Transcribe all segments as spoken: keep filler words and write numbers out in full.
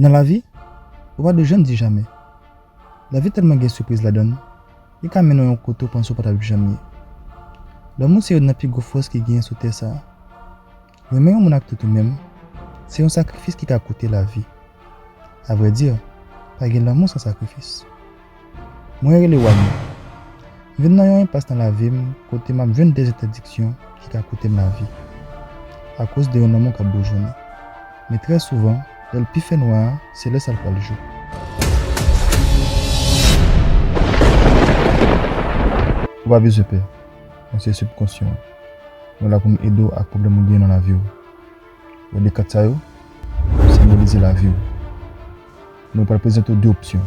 Nan lavi, ou pa dwe janm di jamè. Lavi tèlman gen sipriz ladan l, li ka mennen w yon kote w panse w pa t ap janm ye. Lanmou se youn nan pi gwo fòs ki genyen sou tè sa a. Renmen yon moun ak tout ou menm, se yon sakrifis ki ka koute lavi. Avrèdi, pa gen lanmou san sakrifis. Mwen rele Wani. M vin nan yon enpas nan lavi m kote m ap jwenn de entèdiksyon ki ka koute m lavi akoz de yon lanmou k ap boujone. Men trè souvan, lè l pi fè nwa a, se lè sa l pral jou. Ou pa bezwen pè. Mwen se sibkonsyan w. Mwen la pou m ede w ak pwoblèm ou genyen nan lavi w. Wè de kat sa yo, senbolize lavi w. Mwen pral prezante w de opsyon.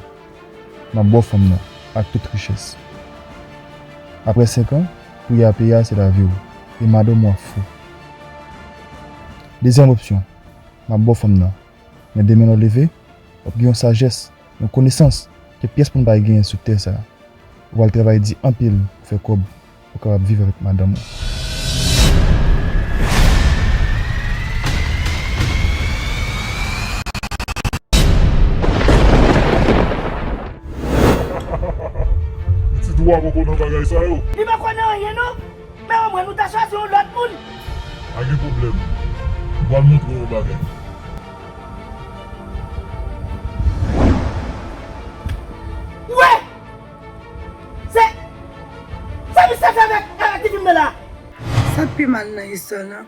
M ap ba w fanm nan ak tout richès. Apre senk an, pri a peye a se lavi w. E madanm ou ap fou. Dezyèm opsyon, m ap ba w fanm nan. Men demen lè w leve, w ap gen yon sajès, yon konesans ke pyès moun pa genyen sou tè sa a. Ou pral travay di anpil pou fè kòb, pou w kapab viv avèk madanm ou. Pitit ou pa poko nan bagay sa yo. Li pa konnen anyen non. Men omwen nou ta chwazi yon lòt moun. Pa gen pwoblèm. M pral montre w yon bagay. Wè! Se, sa misye fè avèk, avèk tifi m nan la? Sa k pi mal nan istwa la,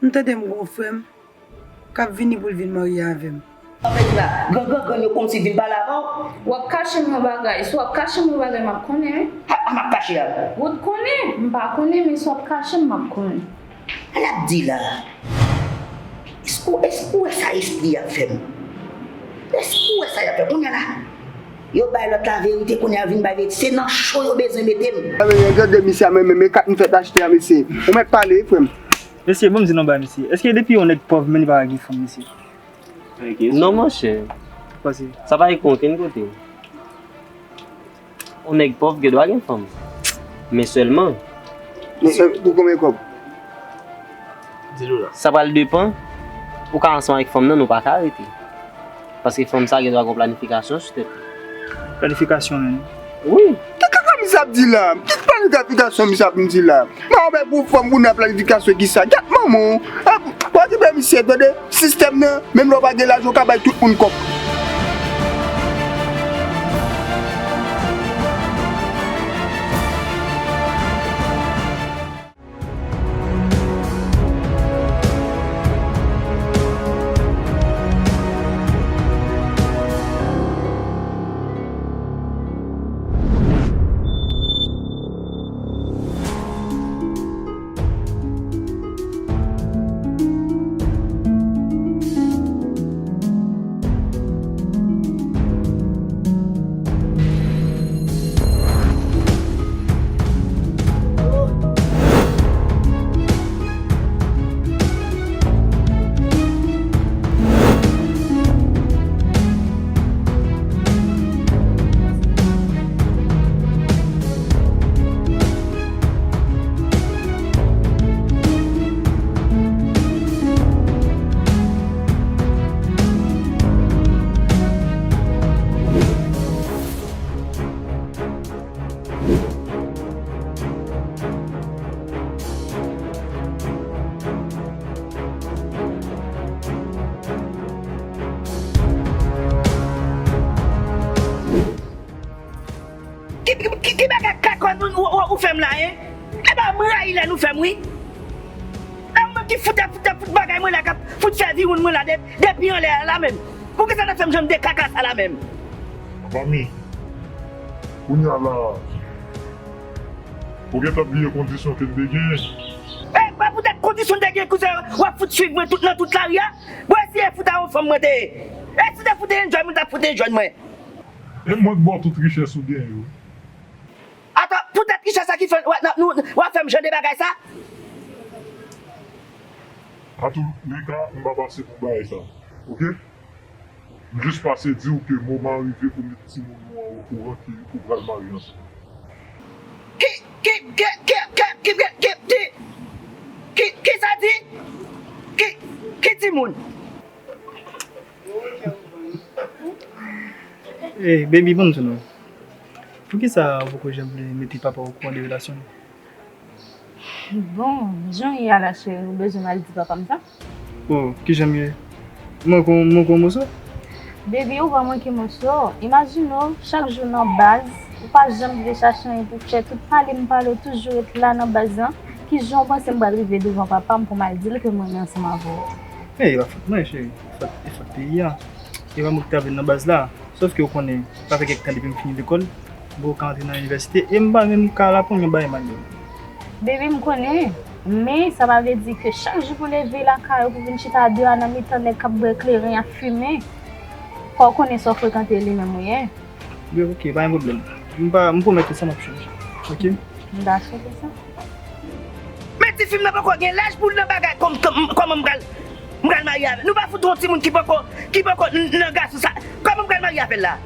m tande m gon frè m k ap vini pou l vin marye avè m. Sa vle di la, gran gran grann yo kòmsi vin pale avè w? W ap kache m yon bagay. Si w ap kache m yon bagay, m ap konnen, wi. Ha, a m ap kache a. Ou t konnen? M pa konnen, men si w ap kache m, m ap konnen. Ala ap di la. Èske, èske ou wè sa espri y ap fè m? Èske ou wè sa y ap fè kounye a la? Yo bay lòt la verite, kounye a yo vin bay verite. Se nan cho yo bezwen mete m. Gade misye a, men, men, men kat m fèk achte a, mesye. Ou mèt pale, wi, frè m. Mesye, ban m di nou yon bagay, mesye. Èske depi yon nèg pòv, men li pa ka gen fanm, mesye? Non, monchè. Pase. Sa pa ekri okenn kote. Yon nèg pòv gen dwa gen fanm. Men sèlman. Men, e, pou konbyen kòb? Di nou la. Sa pral depann. Ou ka ansanm avèk fanm nan, nou pa ka rete. Paske fanm sa gen dwa gen planifikasyon sou tèt li. Planifikasyon menm? Wi. Ki kaka misye ap di la? Ki planifikasyon misye ap di la? Mwen wè pou fanm pou nan planifikasyon ki sa? Gad manman w. Ah, w okipe misye, tande? Sistèm nan, menm lè w pa gen lajan, w ka bay tout moun kòb. Ki, ki, ki, ki bagay kakòn ou, ou, ou, ou fè m la, en? E ba m rayi lè nou fè m, wi. E ou menm ki fout, fout, fout bagay mwen la, k ap fout fè viwoun mwen la, de, depi anlè a la menm. Poukisa n ap fè m janm de kaka sa la menm? Manmi, kounye a la, ou gentan bliye kondisyon ke n te gen? E pa poutèt kondisyon n te gen, kouzen, w ap fout swiv mwen tout nan tout lari a? Bon, eseye fout a yon fanm mwen te ye. E si te fout enjoy mwen, t ap fout enjoy mwen. E mwen k ba w tout richès ou gen yo. Atò, poutèt richès sa ki fè w, w, nou, w ap fè m jan de bagay sa? Antouleka, m pa pase pou bagay sa. Oke? M jis pase di w ke moman an rive pou met timoun ou an okouran ke ou pral marye ansanm. Ki, ki, ki, ki, ki, ki, ki, ki, ki, ki sa di? Ki, ki timoun? Ey, baby, ban m di w non. Poukisa ou poko janm vle mete papa w okouran de relasyon nou? Bon, jan w ye a la, cheri, ou bezwen m al di papa m sa? Oh, kijan m ye? M manke w, m manke w moso? Baby, ou pa manke moso. Imajine w, chak jou nan baz, ou pa janm vle chache anyen pou w fè. Tout pale m pale w, toujou ret la nan baz lan. Kijan w panse m pral rive douvan papa m pou m al di l ke m renmen ansanm avè w? Ey, e pa fòt mwen, cheri. E fòt, e fòt peyi a. E pa mwen ki t ap vin nan baz la. Sòf ke ou konnen, sa fè kèk tan depi m fini lekòl, m poko ka antre nan inivèsite, e m pa menm ka la pou m yon bagay mal menm. Baby, m konnen, men sa pa vle di ke chak jou pou leve lakay ou pou vin chita deyò a nan mitan nèg k ap bwè kleren, y ap fimen, fò w konnen sa w frekante li menm ou ye. Yo, ok, pa gen pwoblèm. M pa, m pwomèt ou sa m ap chanje. Ok? M dakò pou sa. Men tifi m nan poko gen laj pou l nan bagay kòm, kòm, kòman m pral, m pral marye avè l. Nou pa fout yon timoun ki poko, ki poko n- nan gason sa. Kòman m pral marye avè l la?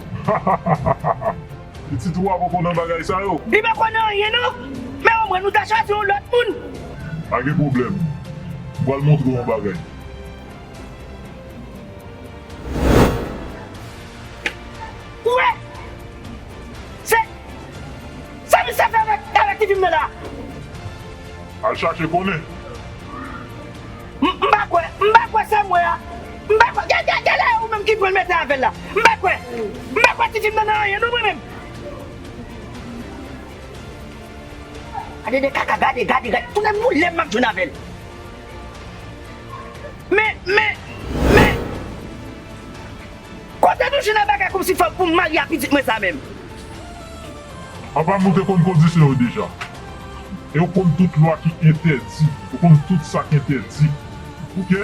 Pitit ou a poko nan bagay sa yo? Li poko nan anyen non. Men omwen nou ta chwazi yon lòt moun. Pa gen pwoblèm. M pral montre w yon bagay. Ou wè? Se sa misye fè avèk, avèk tifi m nan la. Al chache konnen. M m pa kwè, m pa kwè se mwen a. M pa kwè, gade, gade, gade la ou menm ki pran l mete avè l la. M pa kwè, m pa kwè tifi m nan nan anyen non mwen menm. Gade de kaka, gade, gade, gade. Tounen pou lè m ap jwenn avè l. Men, men, men. Kote nou jwenn nan bagay kòmsi fò pou m marye a pitit mwen sa menm? Apa nou te konn kondisyon yo deja. E ou konn tout lwa ki entèdi. Ou konn tout sa k entèdi. Oke?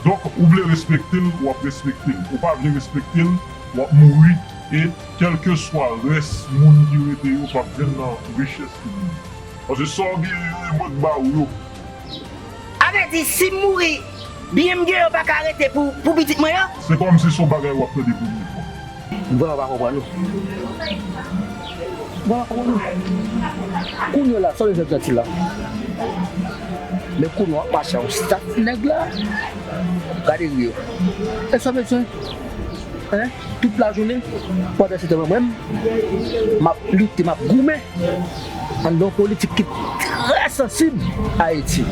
Donk, ou vle respekte l, w ap respekte l. Ou pa vle respekte l, w ap mouri. E kèlkeswa rès moun ki rete yo p ap jwenn nan richès ki vini. Paske sa w genyen yo, e mwen k ba ou yo. A vle di, si m mouri, byen m gen yo pa ka rete pou, pou pitit mwen yo? Se kòmsi se yon bagay w ap tande premye fwa. M vrèman pa konprann ou. M vrèman pa konprann ou. Kounye a la, sa w bezwen santi la? Men kounye a w ap mache a yon staf nèg la. Gade ri yo. E sa w bezwen? Hein? Tout lajounen, pandan se tan mwen menm, m ap lite, m ap goumen anndan yon politik ki trè sansib Ayiti.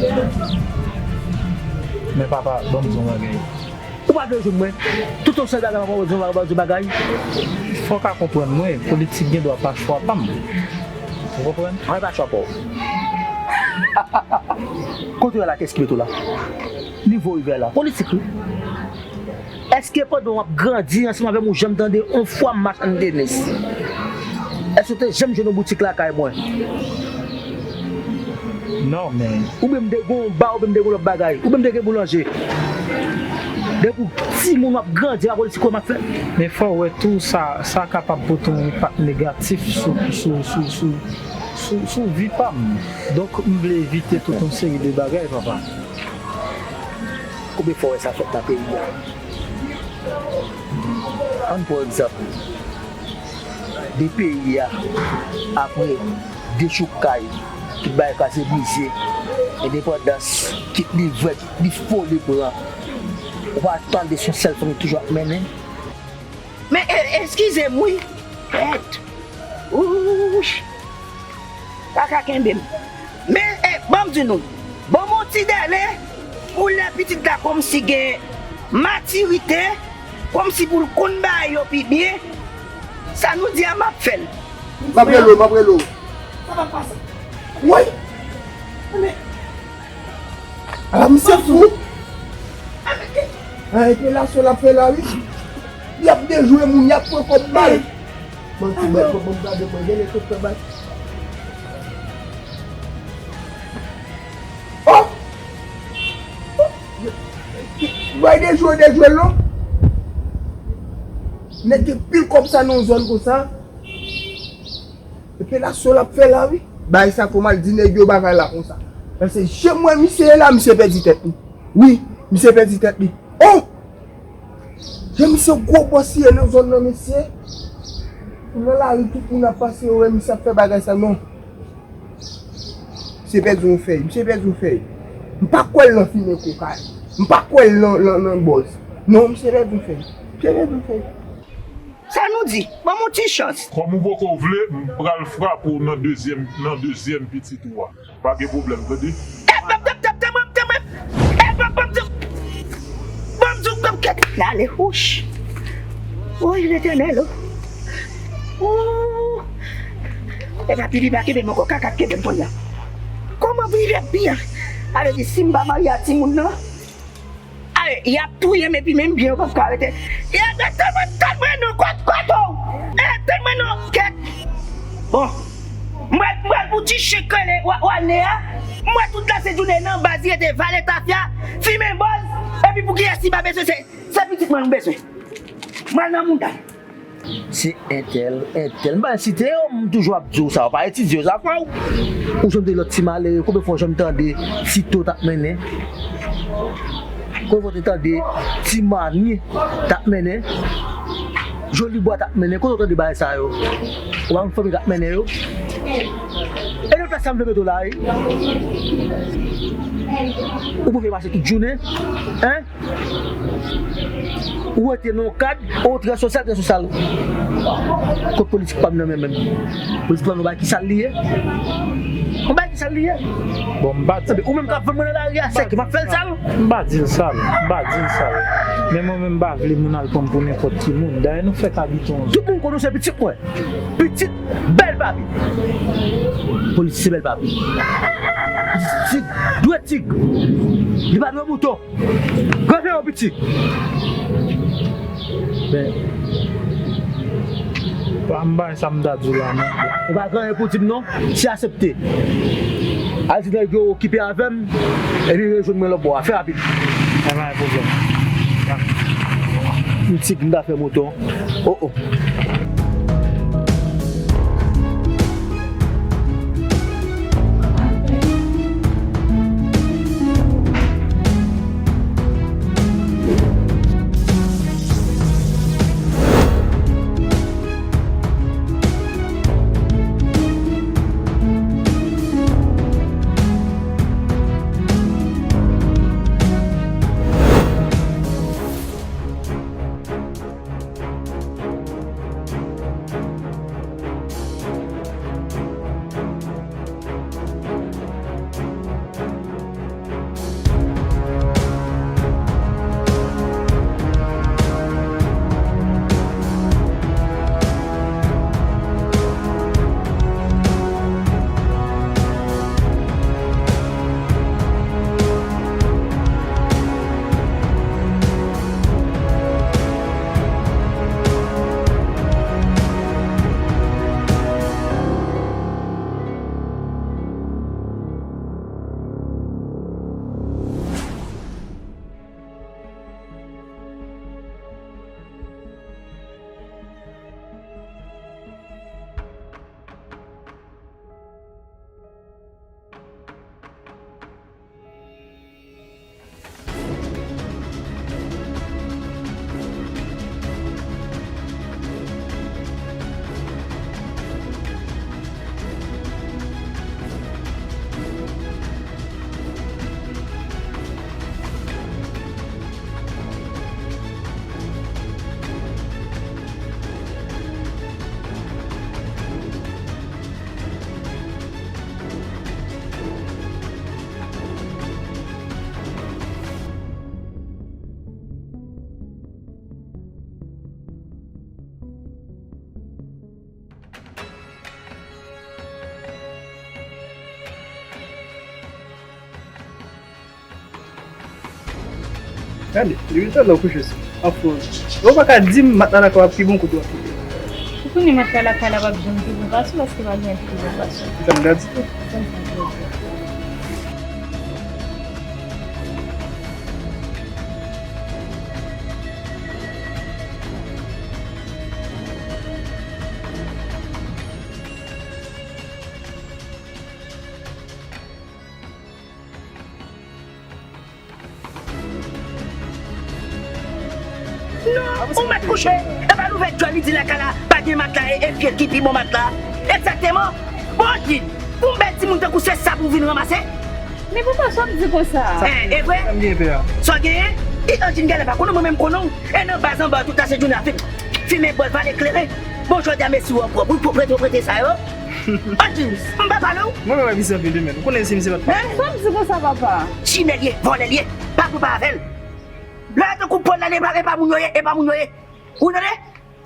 Men papa, ban m di w yon bagay. Ou pa vle jwenn mwen. Tout yon sèl bagay, papa, w di yon bagay, w di bagay. Fò w ka konprann mwen, politik gen dwa pa chwa pa m. Ou konprann? Mwen pa chwa pa w. Kote w la, kiyès ki mete w la? Nivo w rive la. Politik, wi. Èske pandan w ap grandi ansanm avè m, ou janm tande yon fwa m mache ann Denis? Èske w te janm jwenn yon boutik lakay mwen? Non, men. Oubyen m te gen yon ba, oubyen m te gen yon lòt bagay, oubyen m te gen boulanje. Depi w timoun w ap grandi, pa politik wè m ap fè. Men fò w wè tou, sa, sa kapab pote yon enpak negatif sou, sou, sou, sou, sou, sou vi pa m. Donk, m vle evite tout yon seri de bagay, papa. Konbyen fwa w wè sa fèt nan peyi a? Ann pran egzanp de peyi a, apre dechoukay, tout bagay kraze brize, endepandans, kit li vèt, kit li fo, li pran. Ou pa tande se yon sèl fanmi toujou ap mennen? Men, e, eskize m wi. Kèt. Wouch. Kaka kenbe m. Men, e, ban m di nou. Ban m yon ti dèle pou lè pitit la kòmsi gen matirite, kòmsi pou l konn bagay yo pi byen. Sa nou di a, m ap fè l. M ap rele w, m ap rele w. Sa pa pase. Woy! Men, ala misye fou! A, epelasyon l ap fè la, wi. Y ap dejwe moun, y ap pran kòb bal. Bon, ti bèt, bon, bon, gade, bon, gen lè tout fè bal. Oh! Bay dejwe, dejwe, non? Nèg gen pil kòb sa nan yon zòn konsa. Epelasyon l ap fè la, wi. Bay sa fò m al di nèg yo bagay la konsa. Paske jan m wè misye ye la, misye pèdi tèt li. Wi, misye pèdi tèt li. Oh! Jan misye gwo bòs li ye nan zòn nan, mesye. Nan lari, tout moun ap pase, yo wè misye ap fè bagay sa, non. Misye pèdi yon fèy, misye pèdi yon fèy. M pa kwè l nan fimen koka. M pa kwè l nan, nan, nan bòz. Non, misye pèdi yon fèy. Misye pèdi yon fèy. Sa Ou di, ban m yon ti chans. Kòm ou poko vle, m pral frape w nan dezyèm, nan dezyèm pitit ou a. Pa gen pwoblèm, tande? E, ban m, ban m, ban m, ban m, ban m, ban m, e, ban m, ban m, ban m, ban m, kèt. N ale, wouch. Woy, Letènèl, o. Ou. E pa pipi pa kenbe m ankò, kaka k kenbe m kounye a. Kòman m rive byen? Ale di, si m pa marye a timoun nan, ale, y ap touye m epi menm byen yo p ap ka rete. Y ap, tann mwen, tann mwen non, kot, kot ou? E, tann mwen non, kèt. Bon. M pral, m pral pou ti chen k rele Wa-, Walne a. M wè tout lasent jounen nan baz li rete vale tafya, fimen bòz, epi pou kiyès li pa bezwen, se, se pitit mwen m bezwen. M pral nan mouda. Se entèl, entèl. M pa site yo, m toujou ap di w sa. Ou pa etidye yo, sa fè w. Ou janm te lòt ti malere, konbyen fwa w janm tande Tito t ap mennen? Konbyen fwa w te tande Ti Mani t ap mennen? Jolibwa t ap mennen? Kote w tande bagay sa yo? Ou pa konn fanmi k ap mennen yo? E nan plas sa m vle mete w la, wi. Ou pou fè mache tout jounen, en? Ou rete nan yon kad, ou trè sosyal, trè sosyal. Kot politik pa m nan men menm? Politik pa m nan bagay ki sal li ye? Yon bagay ki sal li ye? Bon, m pa di. Ou menm k ap vann mwen nan lari a, sèke m ap fè l sal? M pa di l sal, m pa di l sal. Men mwen menm m pa vle moun al pran m pou nenpòt ki moun. Dayè nou fèk abite yon zòn. Tout moun konnen w se pitit mwen. Pitit bèl papi. Polis se bèl papi. Pitit tig, dwe tig. Li pa dwe mouton. Granpe yo piti. Men, pa m bay sa m ta di w la, non. Ou pa gen anyen pou di m, non. Se asepte. Al di nèg yo okipe avè m, epi rejwenn mwen lòt bò a. Fè rapid. Pa gen pwoblèm. M tig, m ta fè mouton. Oh, oh. Gade, depi talè w kouche sou afwòz. Ou pa ka di m mat la lakay w ap pi bon kote w ap kite. Ou konnen mat la lakay la p ap janm pi bon pase w paske pa gen pi bon pase w. Sa m ka di tou. Sa m ka di tou. Non, ou mèt kouche. E pa l ouvè djòl li di lakay la pa gen matla e, e pye ki pi bon matla. Egzakteman. Bon, Gid, pou yon bèl timoun tankou se sa pou w vin ranmase? Men papa, sa w ap di konsa? Eh, e vre? Sa m gen pè a. Sa w genyen? E Anjin genlè pa konnen, mwen menm konnen w. E nan baz anba tout lasent jounen ap fè. Fimen bòl, vale kleren. Bon, jodi a, mesi w ankò. Pou, pou prete, prete sa yo. An di, m pa pale w. Mwen menm, misye anpil wi, men. Ou konnen si misye pa t pale. Sa m di konsa, papa. Chimè l ye, vòlè l ye. Pa konpare avè l. Lè tankou Pòl la, e pa, e pa moun yo ye, e pa moun yo ye. Ou tande?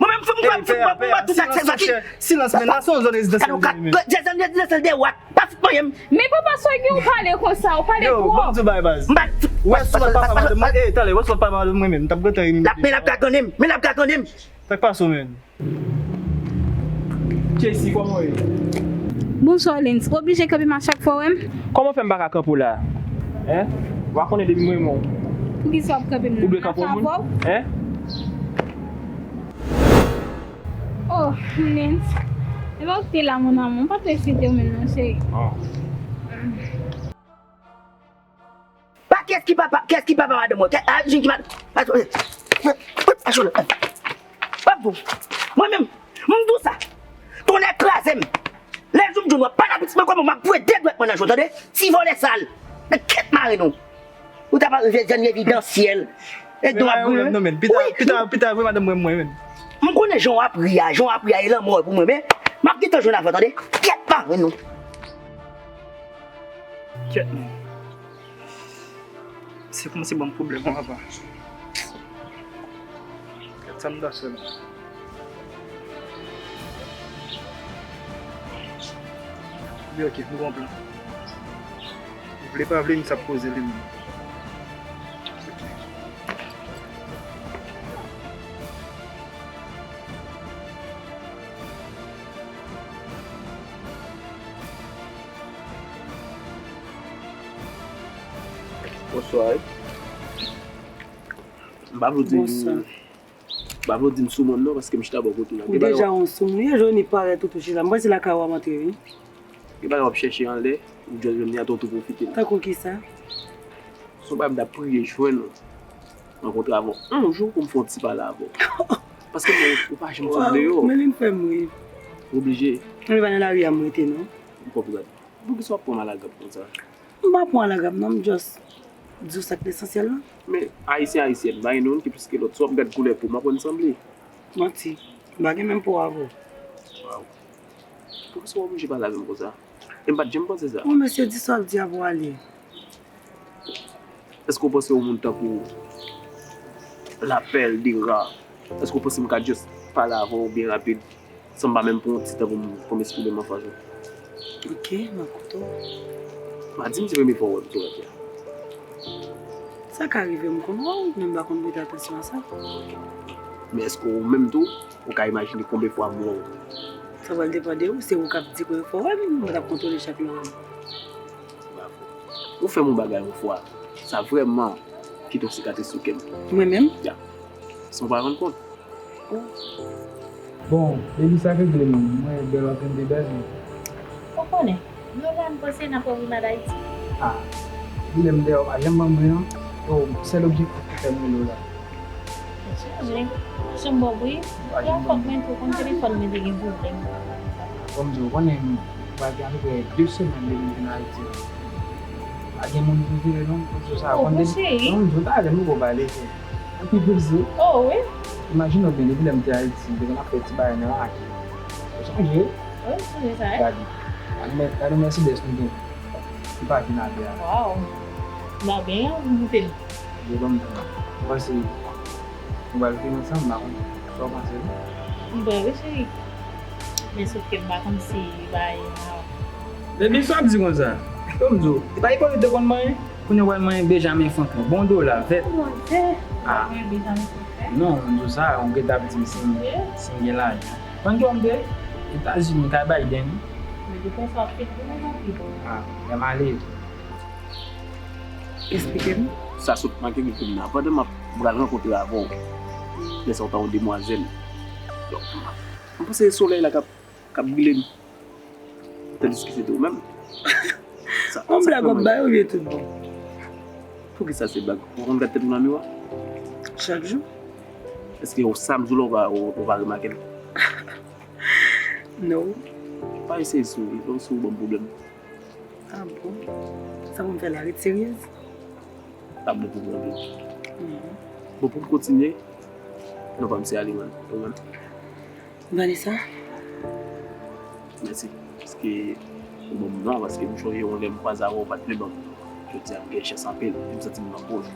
Mwen menm, fè m kwè, fè m kwè, pou mwen, tout sa k fè sòti. Silans, men, la se yon zòn rezidansyèl, men. Zòn rezidansyèl de wat. Pa fout manyen m. Men papa, sa w gen w pale konsa, w pale twòp. Yo, ban m di w bagay, baz. M pa. Wè, sou lòt papa madanm mwen, eh, tande, wè, sou lòt papa madanm mwen, men, m t ap gentan ri m. L ap, men l ap gaganne m, men l ap gaganne m. Sa k pase w, men? Kesi, kòman w ye? Bonswa, Lens. Ou oblije kanpe m a chak fwa w wè m? Kòman w fè m pa ka kanpe w la? Hein? W a konnen depi m renmen w. Poukisa w ap kanpe m nan? Ou dwe kanpe yon moun? Hein? Oh, Lens. Epa ou te la, mon amour. M pa t resite w menm non, cheri. Oh. Pa kès ki papa, kès ki papa madanm mwen? Kè, a, jèn ki madanm. A, a, a, a, a, bon. Mwen menm, m di w sa. Tonnè kraze m. Lè jou m di w nwa, pa nan pitit mwen kòman m ap voye de dwèt mwen nan je w, tande? Ti vòlè sal. Nan kèt mare nou. Ou ta pa rive jèn evidansyèl. E don ap brûlé. Non, men, pita, pita, pita, vre madanm mwen, mwen, men. M konnen jan w ap ri a, jan w ap ri a, e lanmò pou mwen, men m ap gentan jwenn avè w, tande? Kèt mare nou. Kèt non. Se kòmanse ban m pwoblèm wi papa. Gad sa m ta fè la. Wi, ok, m gon plan. Vle pa vle, misye ap poze li menm. Bonswa. M pa vle w di m, m pa vle w di m sou moun non, paske m chita bò kote w la. Ou deja yon sou moun. Yon jou ni parèt ou tou chita. M panse lakay ou a m antre wi. Gen bagay w ap chèche anlè, ou jwenn li atò tou pwofite l. Tankou kisa? Se yon bagay m t ap priye jwenn ou. Rankontre avè w yon jou pou m fè yon ti pale avè w. Paske mwen, ou pa janm sot deyò. Waw, men li fè m ri. Oblije. Mwen pa nan lari a m rete non. M konprann. Poukisa w ap pran m alagrap konsa? M pa pran alagrap non, m just di w sa k lesansyèl la. Men, ayisyen, ayisyèn, pa gen youn ki plis ke lòt. Si w ap gad koulè po m, w ap wè n sanble. Manti. M pa gen menm po avè w. Waw. Poukisa w oblije pale avè m konsa? E m pa t janm panse sa. Bon, mesye, di sa w ap di a pou w ale. Èske w panse yon moun tankou Lapèl Dera, èske w panse m ka just pale avè w byen rapid, san m pa menm pran yon ti tan pou m, pou m eksprime m anfas ou? Ok, m ap koute w. Pa di m se premye fwa w wè m sou latè. Sa ka rive m konn wè w, men m pa konn prete atansyon a sa. Men èske ou menm tou, ou ka imajine konbyen fwa m wè w? Sa pral depann de ou, se ou k ap di konbyen fwa w wè m, mwen t ap kontwole chak lè w wè m. Bravo. Ou fè m yon bagay yon fwa, sa vrèman kite yon sikatris sou kè m. Mwen menm? Ya. San w pa rann kont. Bon, baby, sa k regle menm? Mwen wè bèl w ap tande bèl, men. Ou konnen, nou la n panse n ap wè Rimad Ayiti. Ah, depi lè m dèyè w pa janm ban m bri non. Yo, sèl objektif ki fè m rele w la. Chanje, chanje m ba w bri. Ou pa janm ban m bri. Fòk mwen tou konn telefòn mwen te gen pwoblèm. Bon, m di w, ou konnen m pral gen apeprè de semèn depi m vin Ayiti la. Pa gen moun ki vire non, pou di w sa. Oh, bon, cheri. Non, m di w talè m poko ba leve. Anpil plezi. Oh, wi. Imajine w byen, depi lè m te Ayiti, m te konn ap fè ti bagay nan laki. Ou sonje? Wi, m sonje sa, wi. Gade. Gade mè-, gade Mercedes nou gen. Li pa vin atè a. Waw. M ta byen anvi moute l. Yo ban m tan. M panse nou pral vin ansanm, m pa konn sa w panse non. M prè wi, cheri. Men sof ke m pa konn si li bay. Baby, sa w ap di konsa? Yo, m di w, e pa ipokrit de konn manyen? Kounye a w al manyen Benjamin Franklin. Bon dola, vèt. Mon Dieu. Ah. Ou konn Benjamin Franklin? Non, m di w sa, ou gentan ap di m si m, si m gen lajan. Konn ki w m te? Etazini, kay Biden. Men de konsa w ap fè tou nan lavi. Ah, lè m ale. Eksplike m. Sa sot manke gen pou m nan. Pandan m ap, m pral rankontre avè w. Lè sa w ta yon demwazèl. M panse se solèy la k ap k ap brile m. Tandiske se te ou menm. Sa, yon blag w ap bay oubyen tout bon? Poukisa se blag? Ou konn gad tèt ou nan miwa? Chak jou. Èske sa m di w la, ou pa, ou, ou pa remake l? Non. Pa eseye souri, lè w souri ban m pwoblèm. Ah bon? Sa pou m fè la, ret seryez? Sa bon pou mwen tou. Mhm. Bon, pou m kontinye, Non pa m se Aliwan. Ou menm? Vanessa. Mèsi. Paske ou ban m non, paske m chonje yon lè m kwaze avè w, ou pa t vle ban m non. Jodi a m gen chans anpil, e m santi m nan pòz.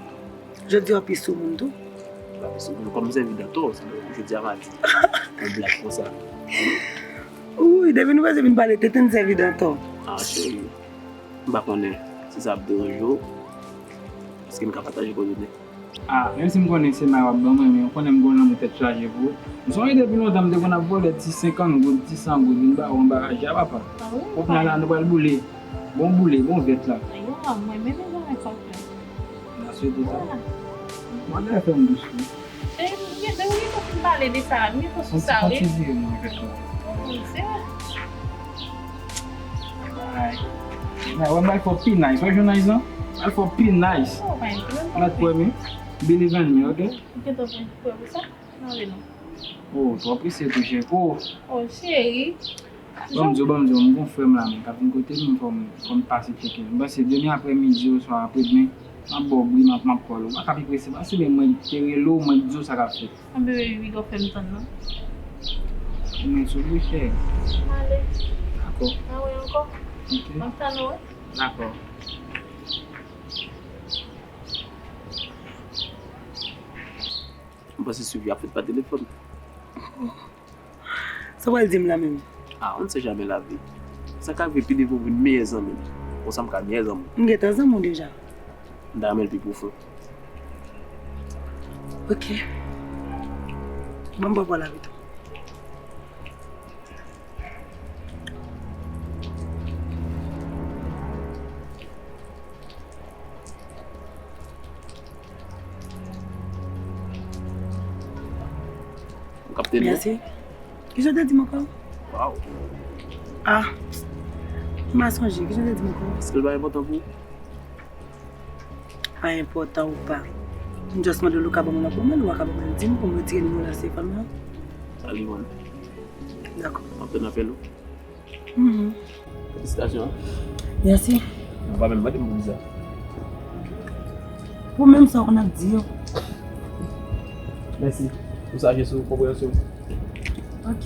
Jodi a w pi soumoun tou. M pa pi soumoun, kòm m sèvi dantò, jodi a m a di yon blag konsa. Wi, depi nou prese vin pale tenten, n sèvi dantò. Ah, cheri, m pa konnen si sa ap deranje w, èske m ka pataje kòdone? Ah, menm si m konnen se may w ap ban mwen, men ou konnen m gen yon lanmou tèt chaje pou ou. M sonje depi lontan m te konn ap vòlè ti senkant goud, ti san goud, vin ba ou anba raje a, papa. Ah wi, papa. Kounye a la, nou pral boule. Bon boule, bon vèt la. Ayo, mwen menm m zanmi papa. N a swete sa. Ah. Mwen lè fè m dous wi. E, m gen, m gen pou m pale de sa, m gen pou sou sa, wi. Ou ti fatige mwen avèk sa. Oh, se vre. Ay. Ay, wè, m pral fè w pi nice. Wè, jan nice lan? M pral fè w pi nice. Oh, pa gen pwoblèm. Not for me. Believe in me, ok? M gentan pran prèv ou sa. Nan ale non. Oh, twò prese tou, cheri. Oh. Oh, cheri. Ban m di w, ban m di w, m gon frè m la menm k ap vin kote m, fò m, fò m pase tcheke l. M panse demen aprè midi oswa aprè demen, m ap ba w bri, m ap, m ap call ou. Ou pa ka pi prese pase, men mwen te rele w, mwen te di w sa k ap fèt. Anben, baby, piga w fè m tann non. Ou menm sou bouche. M ale. Dakò. N a wè ankò. Ok. M ap tann ou, wi. Dakò. M panse swivi ap fèt pa telefòn. Sa w pral di m la menm? Ah, on ne sait jamais la vie. Sa ka rive pi devan w vin meyè zanmi m. Konsa m ka meyè zanmi w. M gentan zanmi w deja. M ta renmen l pi pwofon. Ok. Ban m pran pòl avè tou. Ou kapte l? Mèsi. Kijan w te di m ankò? Waw. Ah, m pa sonje. Kijan w te di m ankò? Èske l pa enpòtan pou ou? Pa enpòtan ou pa. M just mande w, ou ka ban mwen l, ou pa ka ban mwen l, di m pou m retire nimewo w nan telefòn mwen. Aliwan. Dakò. M ap tann apèl ou. Mhm. Felisitasyon. Mèsi. Ou pa menm mande m pou visa. Ou menm sa w konn ap di yo. Mèsi pou sajès ou, konpreyansyon. Ok.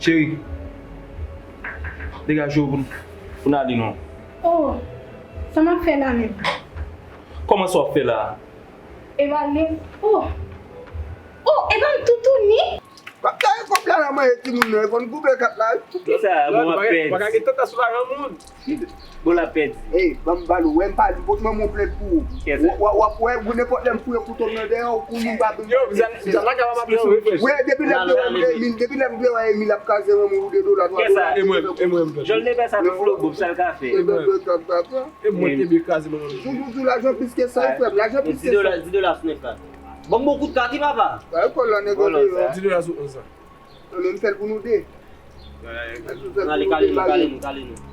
Cheri, degaje w pou n, pou n ale non. Oh, sa m ap fè la menm? Kòman sa w ap fè la? Evalye. Oh! Oh, e pa m toutouni? W ap gaye kòb la nan manje timoun nan, e fò n koupe kat la wi. Kisa, bon, w ap pèdi. Pa ka gen tantasyon lajan moun. Bon, l ap pèdi. Ey, ban m pale w, wè m pale, m pot manman w plent pou ou. Kisa? W, w, w ap wè, ou nenpòt lè m fouye kouto m nan dèyè w, pou moun pa vin. Yo, zam, zam la ka pa mache sou refrèch. Wi, depi lè m te wè m de mil, depi lè m te wè Emil ap kraze manman w de dola, twa dola. Kisa? E mwen, e mwen, e mwen. Jòl de pè sa tou flo goup, sa l ka fè. E mwen, e mwen. E mwen ki byen kraze manman m. Toujou di w lajan plis ke sa, frè m, lajan plis ke sa. Di dola, di dola sou nèf la. Ban m bon kout kat wi papa. Ba yo kòl la nèg an deyò. Di dola sou onz la. Non, men m fè l pou nou de. N ale, kale nou, kale nou, kale nou.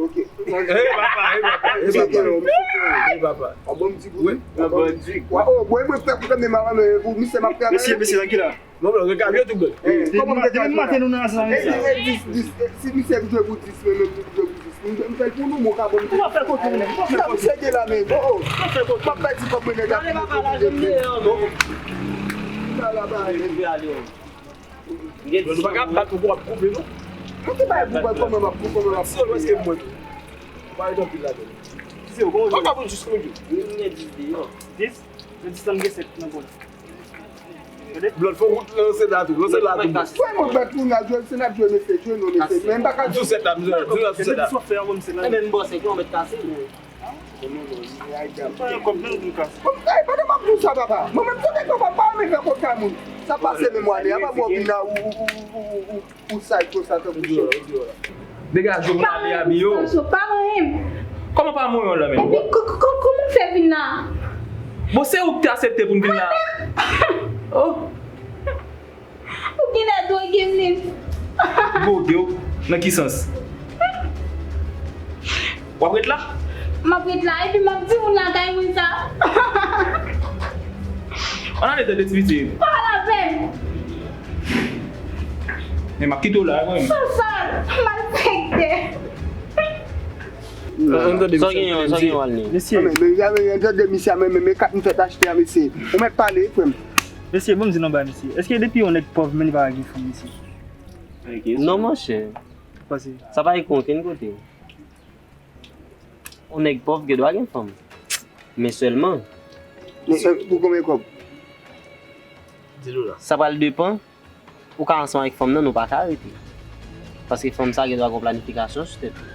Ok. Hey papa, hey papa, hey papa. Hey papa. An bon m di pou ou. An bon di. Wa, oh, bon, mwen fè pou mwen, mwen, mwen, pou misye m ap travay. Mesye, mesye, nan ki la? Non, non, regade, yo tou bon. Eh, kòman m te di maten nou nan ansanm sa? Eh, dis, dis, eh, si misye jwe pou dis, men menm pou jwe pou dis. M, m fè l pou nou, mon ka bon. Ou pa fè kote ou menm. Sa misye gen la menm. Oh, oh. M ap pèdi kòb mwen nèg ap vin kote m. Sa la ba. Nou pa ka bat ou pou ap koupe nou. Mwen te bay pou kòman m ap koupe, kòman m ap koupe. Si yo lwès ke mwen tou. Ou pa ret anpil ladan. Ki se yo, kòman ou jwenn? Ou pa bon jis mwen tou. Mwen gen dis deyò. Dis? Yo dis lan gen sèt nan bòl. Blòd, fò w lanse la tou, lanse la tou. Frè mwen, bat pou n al jwe, se n ap jwe, mesye, jwe non, mesye. Men m pa ka di. Sou sèt la, m jwe, jwe sou sèt la. Sa w fè a, kòm se la. Ebyen, m bò sèt yo, mèt kase. Non, non, non, non, ay, dam. Kòm nan nou kase. Kòm, ay, pandan m ap di w sa, papa. Mwen menm, se nèg papa m pa renmen fè koka moun. Sa pase menm wane, apa mwen vin la, ou, ou, ou, ou, ou. Ou saj konsa tankou chen. Degaje w, ale, Ami, yo. Ou pa manyen m. Kòman pa manyen w la menm? Epi, ko-, ko-, kòman w fè vin la? Bon, se ou ki te aksepte pou n vin la. Mwen menm? Oh. Ou genlè droge m, Lil. Droge w? Nan ki sans? W ap ret la? M ap ret la, epi m ap di moun lakay mwen sa. Ann ale tande ti pitit. Pa lapenn. Men m ap kite w la, wi. Sansal, malfektè. Sa w genyen, sa w genyen, Walney? Mesye, men, men, men, men, tande misye a, men, men, men kat m fèt achte a, mesye. Ou mèt pale, wi, frè m. Mesye, bon, m di nou bagay, mesye. Èske depi yon nèg pòv, men li pa gen fanm, mesye? Non, monchè. Pase. Sa pa ekri okenn kote. Yon nèg pòv gen dwa gen fanm. Men sèlman. Men, eh, pou konbyen kòb? Di nou la. Sa pral depann. Ou ka ansanm avèk fanm nan, nou pa ka rete. Paske fanm sa gen dwa gen planifikasyon sou tèt li.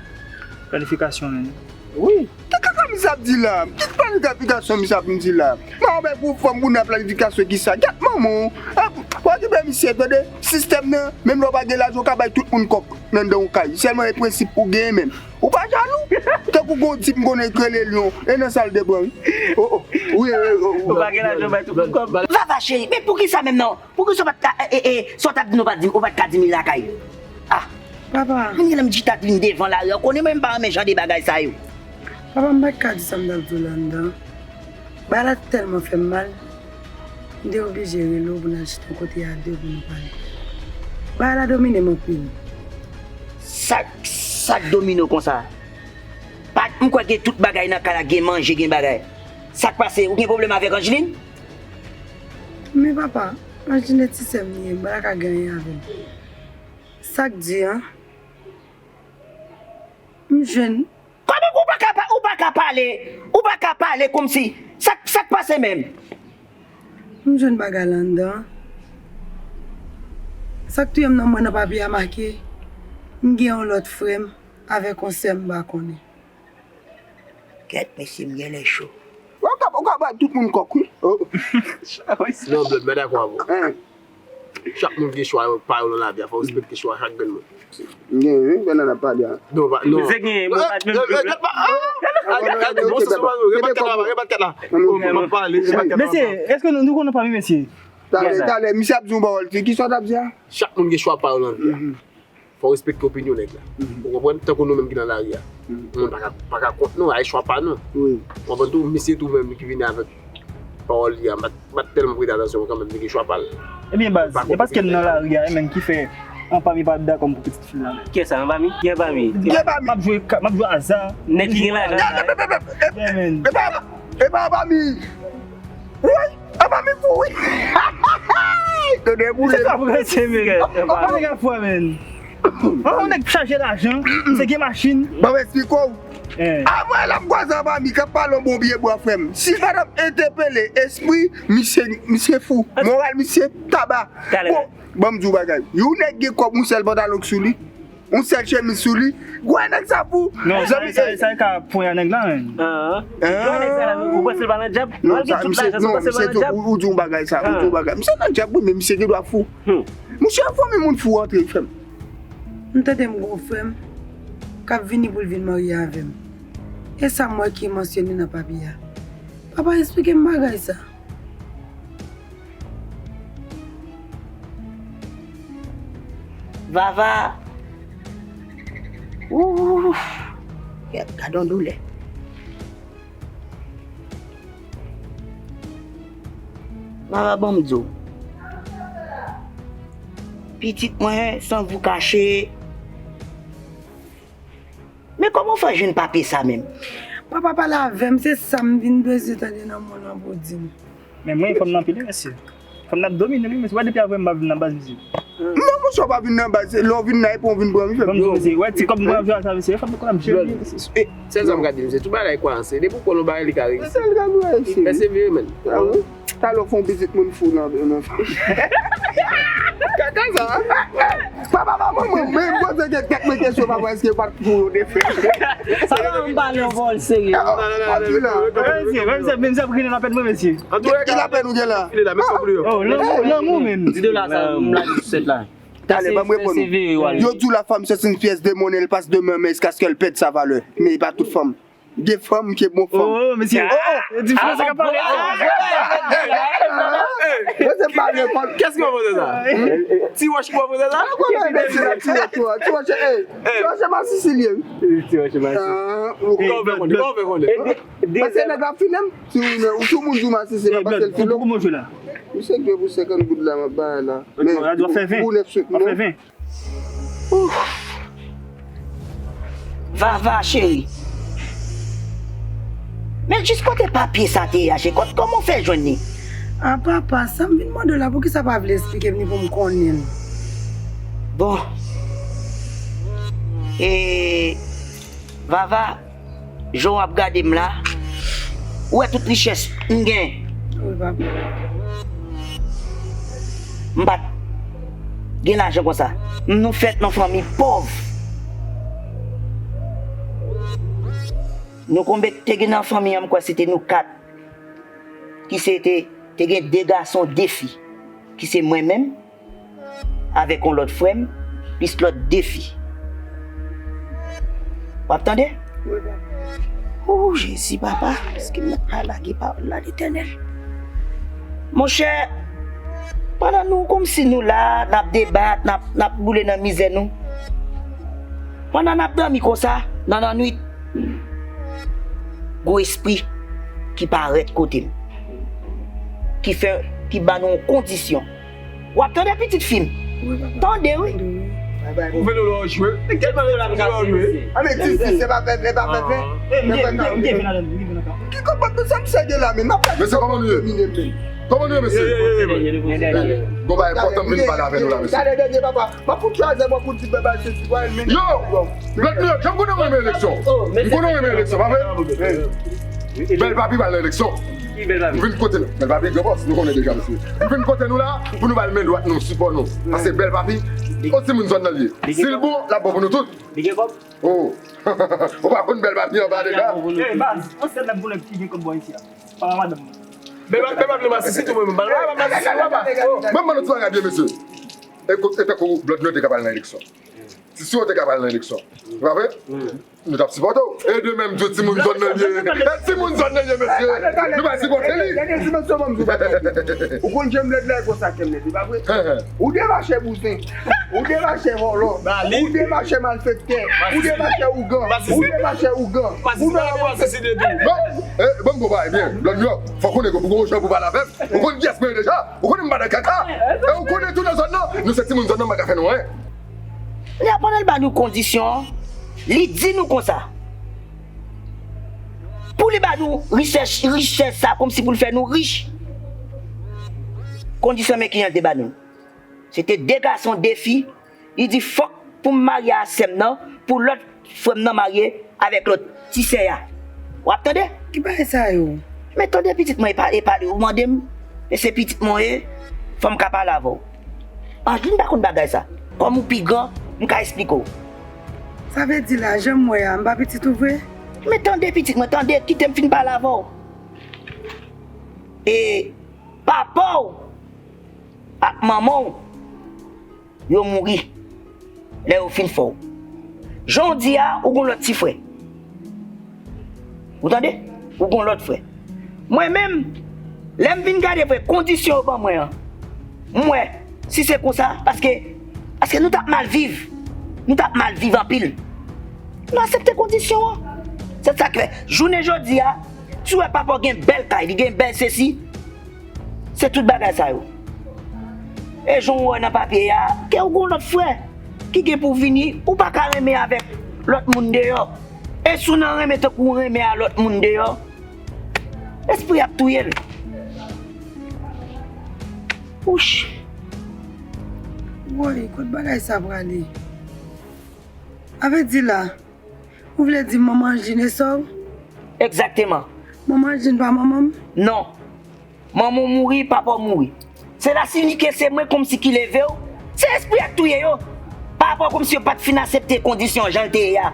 Planifikasyon, men. Wi. Ki kaka misye ap di la? Ki planifikasyon misye ap di la? Mwen, men pou fanm pou nan planifikasyon ki sa? Gyèt manman w. Ap, w okipe misye, tande? Sistèm nan, menm lè w pa gen lajan, w ka bay tout moun kòk nan anndan yon kay. Sèlman e prensip ou genyen, men. Ou pa jalou? Tankou gon tip m konnen k rele Lyon, e nan sal de bran, wi. O, o, wi, wi, wi. Ou pa gen lajan, bay tout moun kòb. Vava cheri, men poukisa menm non? Poukisa w pa t ka, e, e, e, sa w t ap di nou pa di, ou pa t ka di m li lakay? Ah. Papa. Mwen gen lè m chita ak li m devan lari a, ou konnen mwen m pa renmen jan de bagay sa yo. Papa, m pa t ka di sa m t ap di w la anndan. Bagay la tèlman fè m mal, m te oblije rele w pou n al chita yon kote a de pou nou pale. Bagay la domine m anpil. Sa, sa k domine w konsa? Pa, m kwè gen tout bagay nan kay la, gen manje, gen bagay. Sa k pase? Ou gen pwoblèm avèk Angeline? Men papa, Angeline se ti sè m li ye, m pa ta ka gen anyen avè l. Sa k di an? M jwenn. Kòman ou pa ka pa-, ou pa ka pale? Ou pa ka pale kòmsi. Sa, sa k pase menm? M jwenn bagay la anndan. Sa k touye m nan, m wè nan papye a make, m gen yon lòt frè m avèk yon sè m pa konnen. Kèt, mesye, m genlè cho. Ou ka, ou ka bay tout moun kòk, wi. Oh. Non, Blòd, mwen dakò avè w. Hein. Chak moun gen chwa pa yo nan lavi a, fò w respekte chwa chak grenn moun. Gen, wi, pandan n ap pale a. Non, pa, non. Misye gen, mwen pa t menm vle. Gade, bon, se sou pale, rebat kat la, rebat kat la. Oh, m ap pale, rebat kat la. Mesye, èske nou, nou konn anpami, mesye? Talè, talè, misye ap di yon pawòl, ki sa w t ap di a? Chak moun gen chwa pa yo nan vi a. Fò w respekte opinyon nèg la. Ou konprann? Tankou nou menm ki nan lari a. Moun pa ka, pa ka kont nou, ay chwa pa nou. Ou konprann tou, misye tou menm ki vini avèk pawòl li a, m pa t, m pa t tèlman prete atansyon kanmenm, li gen chwa pa l. Ebyen, baz, e paske m nan lari a, e menm ki fè anpami pa dakò m pou pitit fi la. Kiyès sa, anpami? Ki anpami? M ap jwe, m ap jwe aza. Nèg ki gen lajan. Yeah, man. E pa, e pa anpami. Woy! Anpami fou, wi. Tande boule. Se sa pou gade, men. Anpami gen fwa, men. Anpami nèg chaje lajan, se gen machin. Ban m esplike w. A mwen la m kwaze anpami k ap pale yon bon pye bwa, frè m. Si madanm entèpele espri, misye, misye fou. Moral misye taba. Bon, ban m di w bagay. Yon nèg gen kòb, yon sèl pantalon k sou li. Yon sèl chemiz sou li. Gwa nèg sa fou. Non, sa, sa, sa ka ponya nèg la, men. Gwa nèg sa la, ou panse l pa nan djab? Non, sa, misye, non, misye, ou, ou di yon bagay sa, ou di yon bagay. Misye nan djab, wi, men misye gen dwa fou. Misye fò, men moun fou antre, frè m. M tande m gon frè m k ap vini pou l vin marye avè m. E sa m wè ki mansyone nan papye a. Papa, esplike m bagay sa. Vava. Ouf. Gad, gad yon doulè. Vava, ban m di w. Pitit mwen, san vou kache. Men kòman w fè jwenn papye sa menm? Papa pale avè m, se sa m vin bezwen tande nan mond lan pou w di m. Men mwen, fanm nan anpil, wi, mesye. Fanm nan ap domine m, wi, mesye. Wè, depi avè m pa vin nan baz, mesye. Non, monchè, w pa vin nan baz. Se lè w vin la, epi w vin pran m, wi, frè m. Bon, mesye, wè, ti kòb m pran jwe sa, mesye. Fanm nan konn ap jwe, mesye. Sèl sa m ka di, mesye, tout bagay kwayans. Depi w kwè nan bagay, li ka reyisi. Pèsevere, men. Talè w fè yon pitit moun fou nan, nan fanmi. Kaka sa. Papa, manman, mwen, mwen, mwen poze kèk, kèk mwen kesyon, papa, èske pa t pou yo de frè? Papa, m pale yon pawòl serye. Menm si, menm si, menm si ap rele lapèn mwen, mesye. Ki lapèn ou gen la? Oh, lanmou, lanmou, menm. Di dola sa, m la di sou sèt la. Talè, ban m reponn ou. Yo di w la femme c'est une pièce de monnaie, elle passe de main en main jusqu'à ce qu'elle perde sa valeur. Men e pa tout fanm. Gen fanm ki bon fanm. Oh, mesye. Oh, oh. Di franse ka pale. Mwen se pa repon. Kès ki pwopoze sa? Ti Wòch ki pwopoze sa? Ti Wòch, eh, Ti Wòch se masisi li ye. Ti Wòch se masisi. Kòman w fè konnen? Kòman w fè konnen? Paske nèg la file m. Si ou, si moun di w masisi, se pa paske l file w. Misye dwe pou senkant goud la, m ap bay la. Men, ou nèf sou non. Vava, cheri. Men jis kote papye sa te ye a, Chekòt, kòman w fè jwenn li? A papa, sa m vin mande w la, poukisa w pa vle esplike m li pou m konnen l? Bon. E, Vava, jan w ap gade m la, ou wè tout richès m gen. Wi, papa. M pa t gen lajan konsa. Nou fèt nan fanmi pòv. Nou konbe te gen nan fanmi an, m kwè se te nou kat. Ki se te, te gen de gason, de fi. Ki se mwen menm, avèk yon lòt frè m, plis lòt de fi. W ap tande? Wi, papa. Ou, Jezi, papa, èske m mèt pa lage pawòl la, Letènèl? Monchè, pandan nou, kòmsi nou la, n ap debat, n ap, n ap boule nan mizè nou. Pandan n ap dòmi konsa, nan lannwit, gon espri ki parèt kote m, ki fè, ki ba nou yon kondisyon. W ap tande, pitit fi m? Wi, papa. Tande, wi. Tande, wi. Ou vle lò jwe? Ki kòb nou sa m serye la, men? N ap fè... Mesye, kòman nou ye? Kòman nou ye, mesye? Gon bagay enpòtan m vin pale avè nou la, mesye. Gade dènye, papa. M ap fout kraze, m ap fout di bèbèl sesi, w al mennen. Yo! Bloodlyot, jan m konnen w renmen eleksyon. M konnen w renmen eleksyon, pa vre? Bèl Papi pral nan eleksyon. M vin kote nou. Bèl Papi, gran bòs, nou konnen deja, mesye. M vin kote nou la pou nou ba l men dwat nou, sipò nou. Paske Bèl Papi, yon timoun zòn nan l ye. Si l bon, l ap bon pou nou tout. Li gen kòb? Oh. Ou pa konn Bèl Papi anba deja? Ey, baz, ansèt la pou nèg ki gen kòb bò isi a. Pa madanm mwen. Bèl Papi, Bèl Papi nan masisi tou, mwen menm. Bèl Papi masisi, papa. Oh. Mwen, mwen, nou ti bagay byen, mesye. E kot, e tankou Bloodlyot te ka pral nan eleksyon. Si, si w te ka pral nan eleksyon, pa vre? Nou t ap sipòte w. E de menm tou, timoun zòn nan l ye. E timoun zòn nan l ye, mesye. Nou pa sipòte li. Gade dimansyon ban m di w bagay. Ou konn jan m lèd la, e konsa ke m lèd, li pa vre? Ou demache bouzen. Ou demache vòlò. Ou demache malfektè. Ou demache ougan. Ou demache ougan. Ou demache... Bon, eh, bon, bon, ba, ebyen, Bloodlyot, fòk ou gon jan pou pale avè m. Ou konn kiyès mwen ye deja. Ou konnen m pa nan kaka. E ou konnen tou nan zòn nan, nou se timoun zòn nan, m pa ka fè nou anyen. Li ap pandan l ba nou kondisyon an, li di nou konsa. Pou li ba nou richès, richès sa kòmsi pou l fè nou rich. Kondisyon men kijan l te ba nou. Se te de gason, de fi. Li di, fòk pou m marye a sè m nan, pou lòt frè m nan marye avèk lòt ti sè a. W ap tande? Ki bagay sa yo? Men tande pitit mwen, e pa, e pa ou mande m, e se pitit mwen ye, fò m ka pale avè w. Angeline pa konn bagay sa. Kòm ou pi gran, m ka esplike w. Sa vle di la, jan m wè a, m pa pitit ou vre? Men tande pitit mwen, tande, kite m fin pale avè w. E papa w ak manman w, yo mouri lè yo fin fè w. Jan w di a, ou gon lòt ti frè. Ou tande? Ou gon lòt frè. Mwen menm, lè m vin gade vre kondisyon yo ban mwen an, m wè, si se konsa, paske, paske nou t ap mal viv. Nou t ap mal viv anpil. Nou aksepte kondisyon an. Se sa k fè, jounen jodi a, si w wè papa w gen bèl kay, li gen bèl sesi, se tout bagay sa yo. E jan w wè nan papye a, ke w gon lòt frè ki gen pou vini, ou pa ka renmen avèk lòt moun deyò. E si w nan renmen tankou w renmen a lòt moun deyò, espri ap touye l. Wouch! Woy, kot bagay sa prale? A vle di la, ou vle di manman Angeline e sè w? Egzakteman. Manman Angeline pa manman m? Non. Manman w mouri, papa w mouri. Se la si li ke se mwen kòmsi ki leve w. Se espri a k touye yo. Pa rapò kòmsi yo pa t fin aksepte kondisyon jan l te ye a.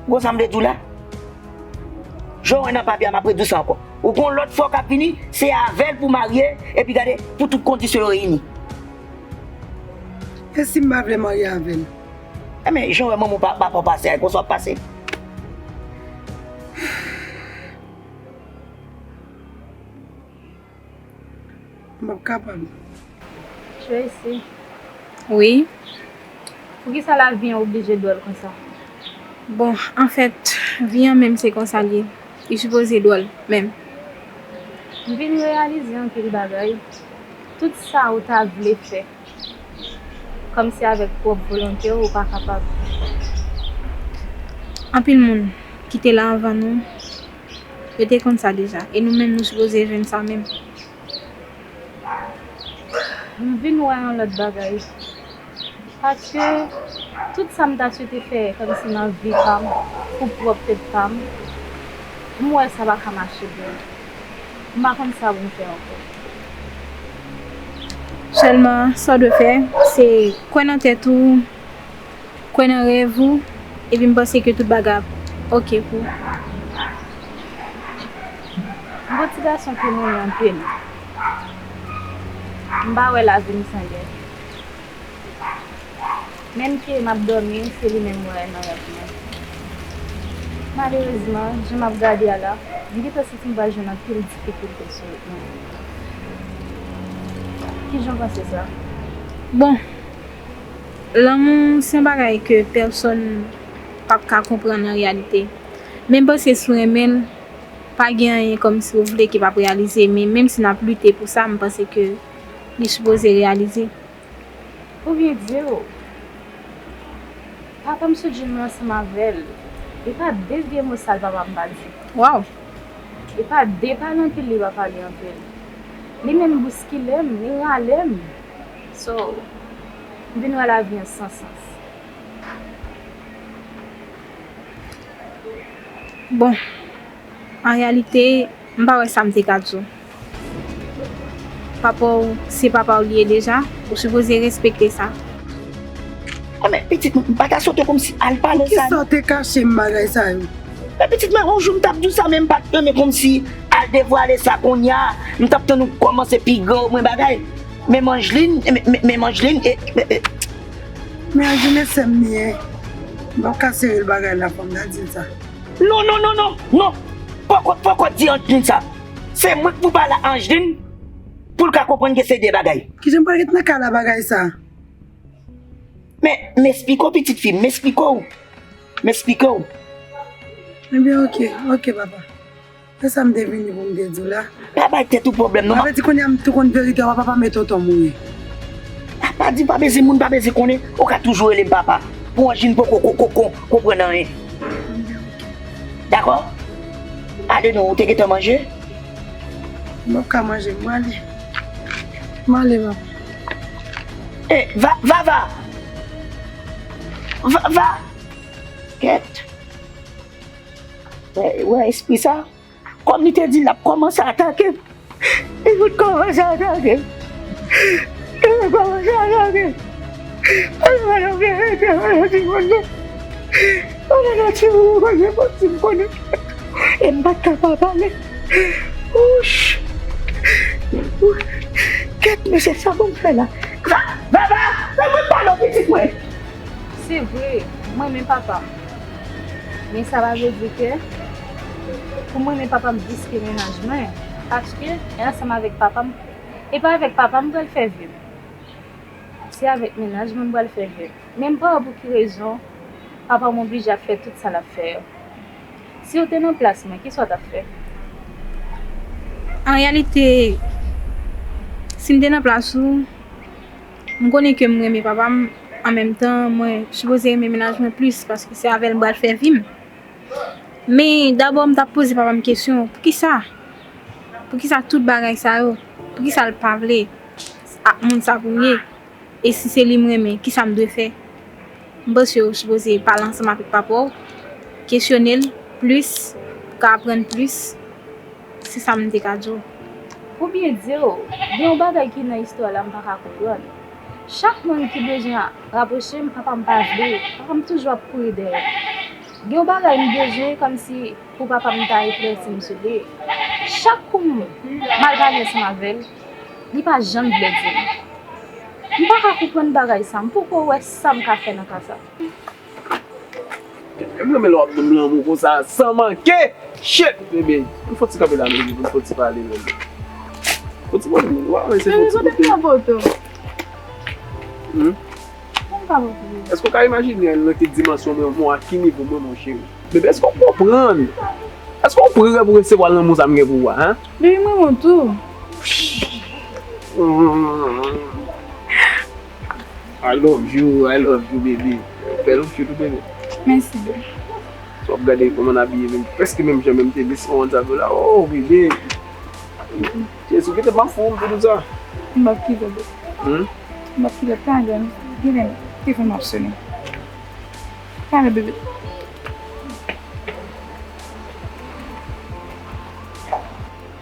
Ou konn sa m vle di w la? Jan w wè nan papye a, m ap redi w sa ankò. Ou gon lòt frè w k ap vini, se avè l pou w marye, epi gade, pou tout kondisyon yo reyini. E si m pa vle marye avè l? Enben, jan w wè manman w pa, papa w pase a, e konsa w ap pase. M p ap kapab. Tracy. Wi. Poukisa lavi an oblije dwòl konsa? Bon, anfèt, vi an menm se konsa l ye. Li sipoze dwòl, menm. M vin reyalize anpil bagay. Tout sa ou ta vle fè, kòmsi avèk pwòp volonte w, ou pa kapab. Anpil moun ki te la anvan nou, yo te konn sa deja. E nou menm, nou sipoze jwenn sa menm. M vin wè yon lòt bagay. Paske tout sa m ta swete fè kòmsi nan vi pa m, pou pwòp tèt pa m, m wè sa pa ka mache byen. M pa konn sa pou m fè ankò. Sèlman, sa w dwe fè, se kwè nan tèt ou, kwè nan rèv ou, epi m panse ke tout bagay ap oke pou ou. M gon ti gason ki renmen anpil. M pa wè lavi m san lè. Menm ke m ap dòmi, se li menm mwen wè nan rèv mwen. Malerezman, jan m ap gade a la, m gentan santi m pral jwenn anpil difikilte sou wout mwen. Kijan w panse sa? Bon, lanmou se yon bagay ke pèsonn p ap ka konprann an reyalite. Men m panse si w renmen l, pa gen anyen kòmsi w vle ki p ap reyalize, men menm si n ap lite pou sa, m panse ke li sipoze reyalize. Pou byen di w, papa m sot jwenn mwen ansanm avè l. E pa de vye mo sal papa m pa di. Waw! E pa de pale anpil li pa pale anpil. Li menm bouskile m, li rale m. So, m vin wè lavi an san sans. Bon, an reyalite, m pa wè sa m te ka di w. Papa w, se papa w li ye deja, ou sipoze respekte sa. Enben, pitit mwen, m pa ta swete kòmsi al pale sa. Poukisa w te kache m bagay sa yo? Men pitit mwen, yon jou m t ap di w sa, men m pa t renmen kòmsi al devwale sa kounye a. M t ap tann ou kòmanse pi gran, omwen bagay. Men Angeline, men, men, men Angeline, e, e, e, Men Angeline e sè m li ye. M p ap ka sere l bagay la, fò m ta di l sa. Non, non, non, non, non. Poko, poko di Angeline sa. Se mwen k pou pale a Angeline pou l ka konprann ke se de bagay. Kijan m pral ret nan kay la bagay sa? Men, m esplike w, pitit fi m, m esplike w. M esplike w. Ebyen, oke, oke, papa. Se sa m te vini pou m te di w la. Pa bay tèt ou pwoblèm non. Sa vle di kounye a m tou konn verite a, w a papa m e tonton m ou ye. A pa di pa bezwen moun pa bezwen konnen, ou ka toujou rele m papa. Pou Angeline poko ko ko ko konprann anyen. Dakò? Ale non, ou te gentan manje? M p ap ka manje, m ale. M ale papa. E, va, va, va! Va, va! Kèt! Wè, wè espri sa? Kòm li te di l ap kòmanse atake m, li fout kòmanse atake m. Li fout kòmanse atake m. Ala madanm gen rete, ala timoun nan. Ala nan timoun mwen gen fòs si m konnen. E m pa t ka pa pale. Wouch! Kèt mesye sa pou m fè la? Va, va, va! Fè mwen pale w pitit mwen! Se vre, mwen renmen papa m. Men sa pa vle di ke pou mwen renmen papa m plis ke mennaj mwen, paske e ansanm avèk papa m, e pa avèk papa m pral fè vi m. Se avèk mennaj mwen m pral fè vi m. Men m pa wè pou ki rezon papa m oblije ap fè tout sa l ap fè yo. Si w te nan plas mwen, kisa w t ap fè? An reyalite, si m te nan plas ou, m konnen ke m renmen papa m, an menm tan, mwen sipoze renmen mennaj mwen plis, paske se avè l m pral fè vi m. Men dabò m t ap poze papa m kesyon, poukisa? Poukisa tout bagay sa yo? Poukisa l pa vle ak moun sa pou m ye? E si se li m renmen, kisa m dwe fè? M panse w sipoze pale ansanm avèk papa w, kesyone l plis, pou w ka aprann plis. Se sa m te ka di w. Pou byen di w, gen yon bagay ki nan istwa la m pa ka konprann. Chak moun ki bezwen rapwoche m, papa m pa vle. Papa m toujou ap kouri dèyè m. Gen yon bagay m bezwen kòmsi pou papa m ta eklèsi m sou li. Chak kou m al pale ansanm avè l, li pa janm vle di m. M pa ka konprann bagay sa, m poko wè sa m ka fè nan ka sa. M renmen lè w ap ban m lanmou konsa san manke. Shit, bebe. Ann fon ti kanpe la, bebe, pou n fon ti pale, bebe. Fon ti pale, bebe. Wa, men se fon ti kote. Bebe, kote pran poto? Hmm? Kote pran poto, bebe? Èske w ka imajine nan ki dimansyon mwen, mwen, a ki nivo mwen, mon cheri? Bebe, èske w konprann? Èske w prè pou resevwa lanmou sa m gen pou ou a, hein? Bebe, mwen renmen w tou. I love you, I love you, baby. Bèl ou cute, baby. Mèsi. W ap gade kòman n abiye menm, prèske menm jan, menm tenis, kòman sa fè la. Oh, bebe. Jezi, kite m ap fou, m te di sa. M ap kite w. Hmm? M ap kite w, talè, genlè telefòn m ap sonnen. Talè, bebe.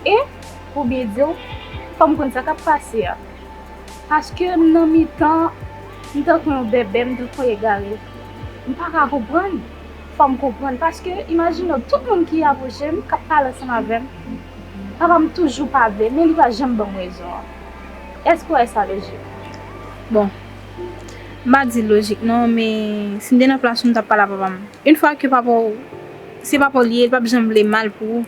E, pou byen di w, fò m konn sa k ap pase a. Paske m nan mitan, m tankou yon bèbè, m tankou yon egare. M pa ka konprann. Fò m konprann. Paske, imajine w, tout moun ki apwoche m, k ap pale ansanm avè m, papa m toujou pa vle, men li pa janm ban m rezon an. Èske w wè sa lojik? Bon, m pa di l lojik non, men si m te nan plas ou, m t ap pale a papa m. Yon fwa ke papa w, se papa w li ye, li p ap janm vle mal pou ou.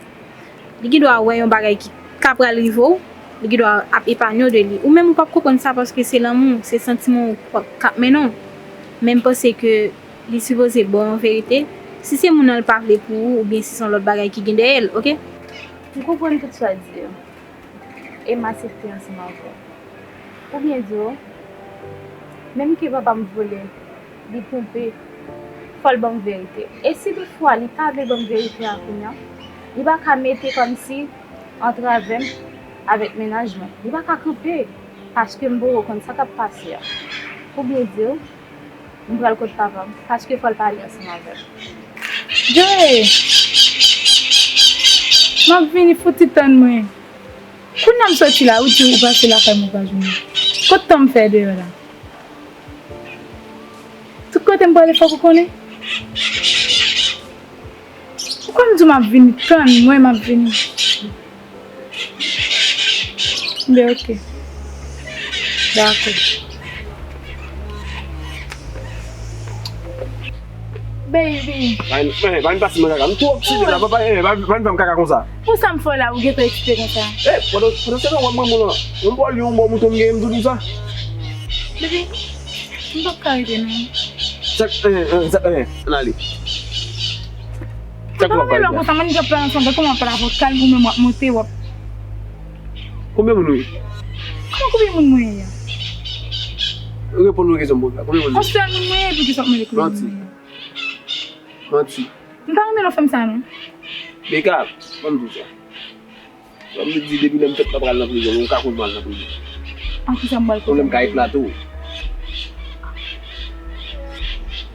Li gendwa wè yon bagay ki ka pral rive w, li gendwa ap epanye w de li. Ou menm ou p ap konprann sa paske se lanmou, se santiman w k ap mennen w. Men m panse ke li sipoze ba w yon verite. Si se moun nan l pa vle pou ou, oubyen si se yon lòt bagay ki gen dèyè l, oke? M konprann tout sa w di yo. E m asepte ansanm avè w. Pou byen di w, menm ke papa m vole, li twonpe, fò l ban m verite. E si toutfwa li pa vle ban m verite a kounye a, li pa ka mete kòmsi antrave m avèk mennaj mwen. Li pa ka kanpe, paske m poko konn sa k ap pase a. Pou byen di w, m pral kot papa m, paske fò l pale ansanm avè m. Joe! M ap vini, fouti tann mwen. Kounye a m soti la, ou di ou pase lakay mwen pa jwenn ou. Kot tan m fè deyò la? Tout kote m prale fòk ou konnen? Ou konn di w m ap vini, tann mwen, m ap vini. Enben, oke. Dakò. Baby. Pa vin, pa vin pase mwen kaka. M twò eksite la, pa, pa, eh, pa, pa vin fè m kaka konsa. Pou sa m fè w la, ou gentan eksite konsa? Eh, pandan, pandan se tan w ap manman lan, yon bò lyon, yon bò mouton m genyen, m tou di w sa. Baby, m p ap ka rete non. Sa k, eh, eh, sa, eh, ann ale. Sa k w ap pale la? Konsa, mwen, m ap pale ansanm, kòman w ap pale avè w kalm, ou menm w ap monte, w ap. Konbyen moun ou ye? Kòman konbyen moun mwen ye a? Reponn mwen kesyon m poze w la. Konbyen moun ou ye? Yon sèl moun mwen ye, poukisa w ap mande konbyen moun mwen ye? Manti. Manti. M pa renmen lè w fè m sa non. Beka, ban m di w sa. Ban m di, depi lè m fèt m pa pral nan prizon, men w ka konn m al nan prizon. An kisa m pral kote? Pwoblèm ka eklate w.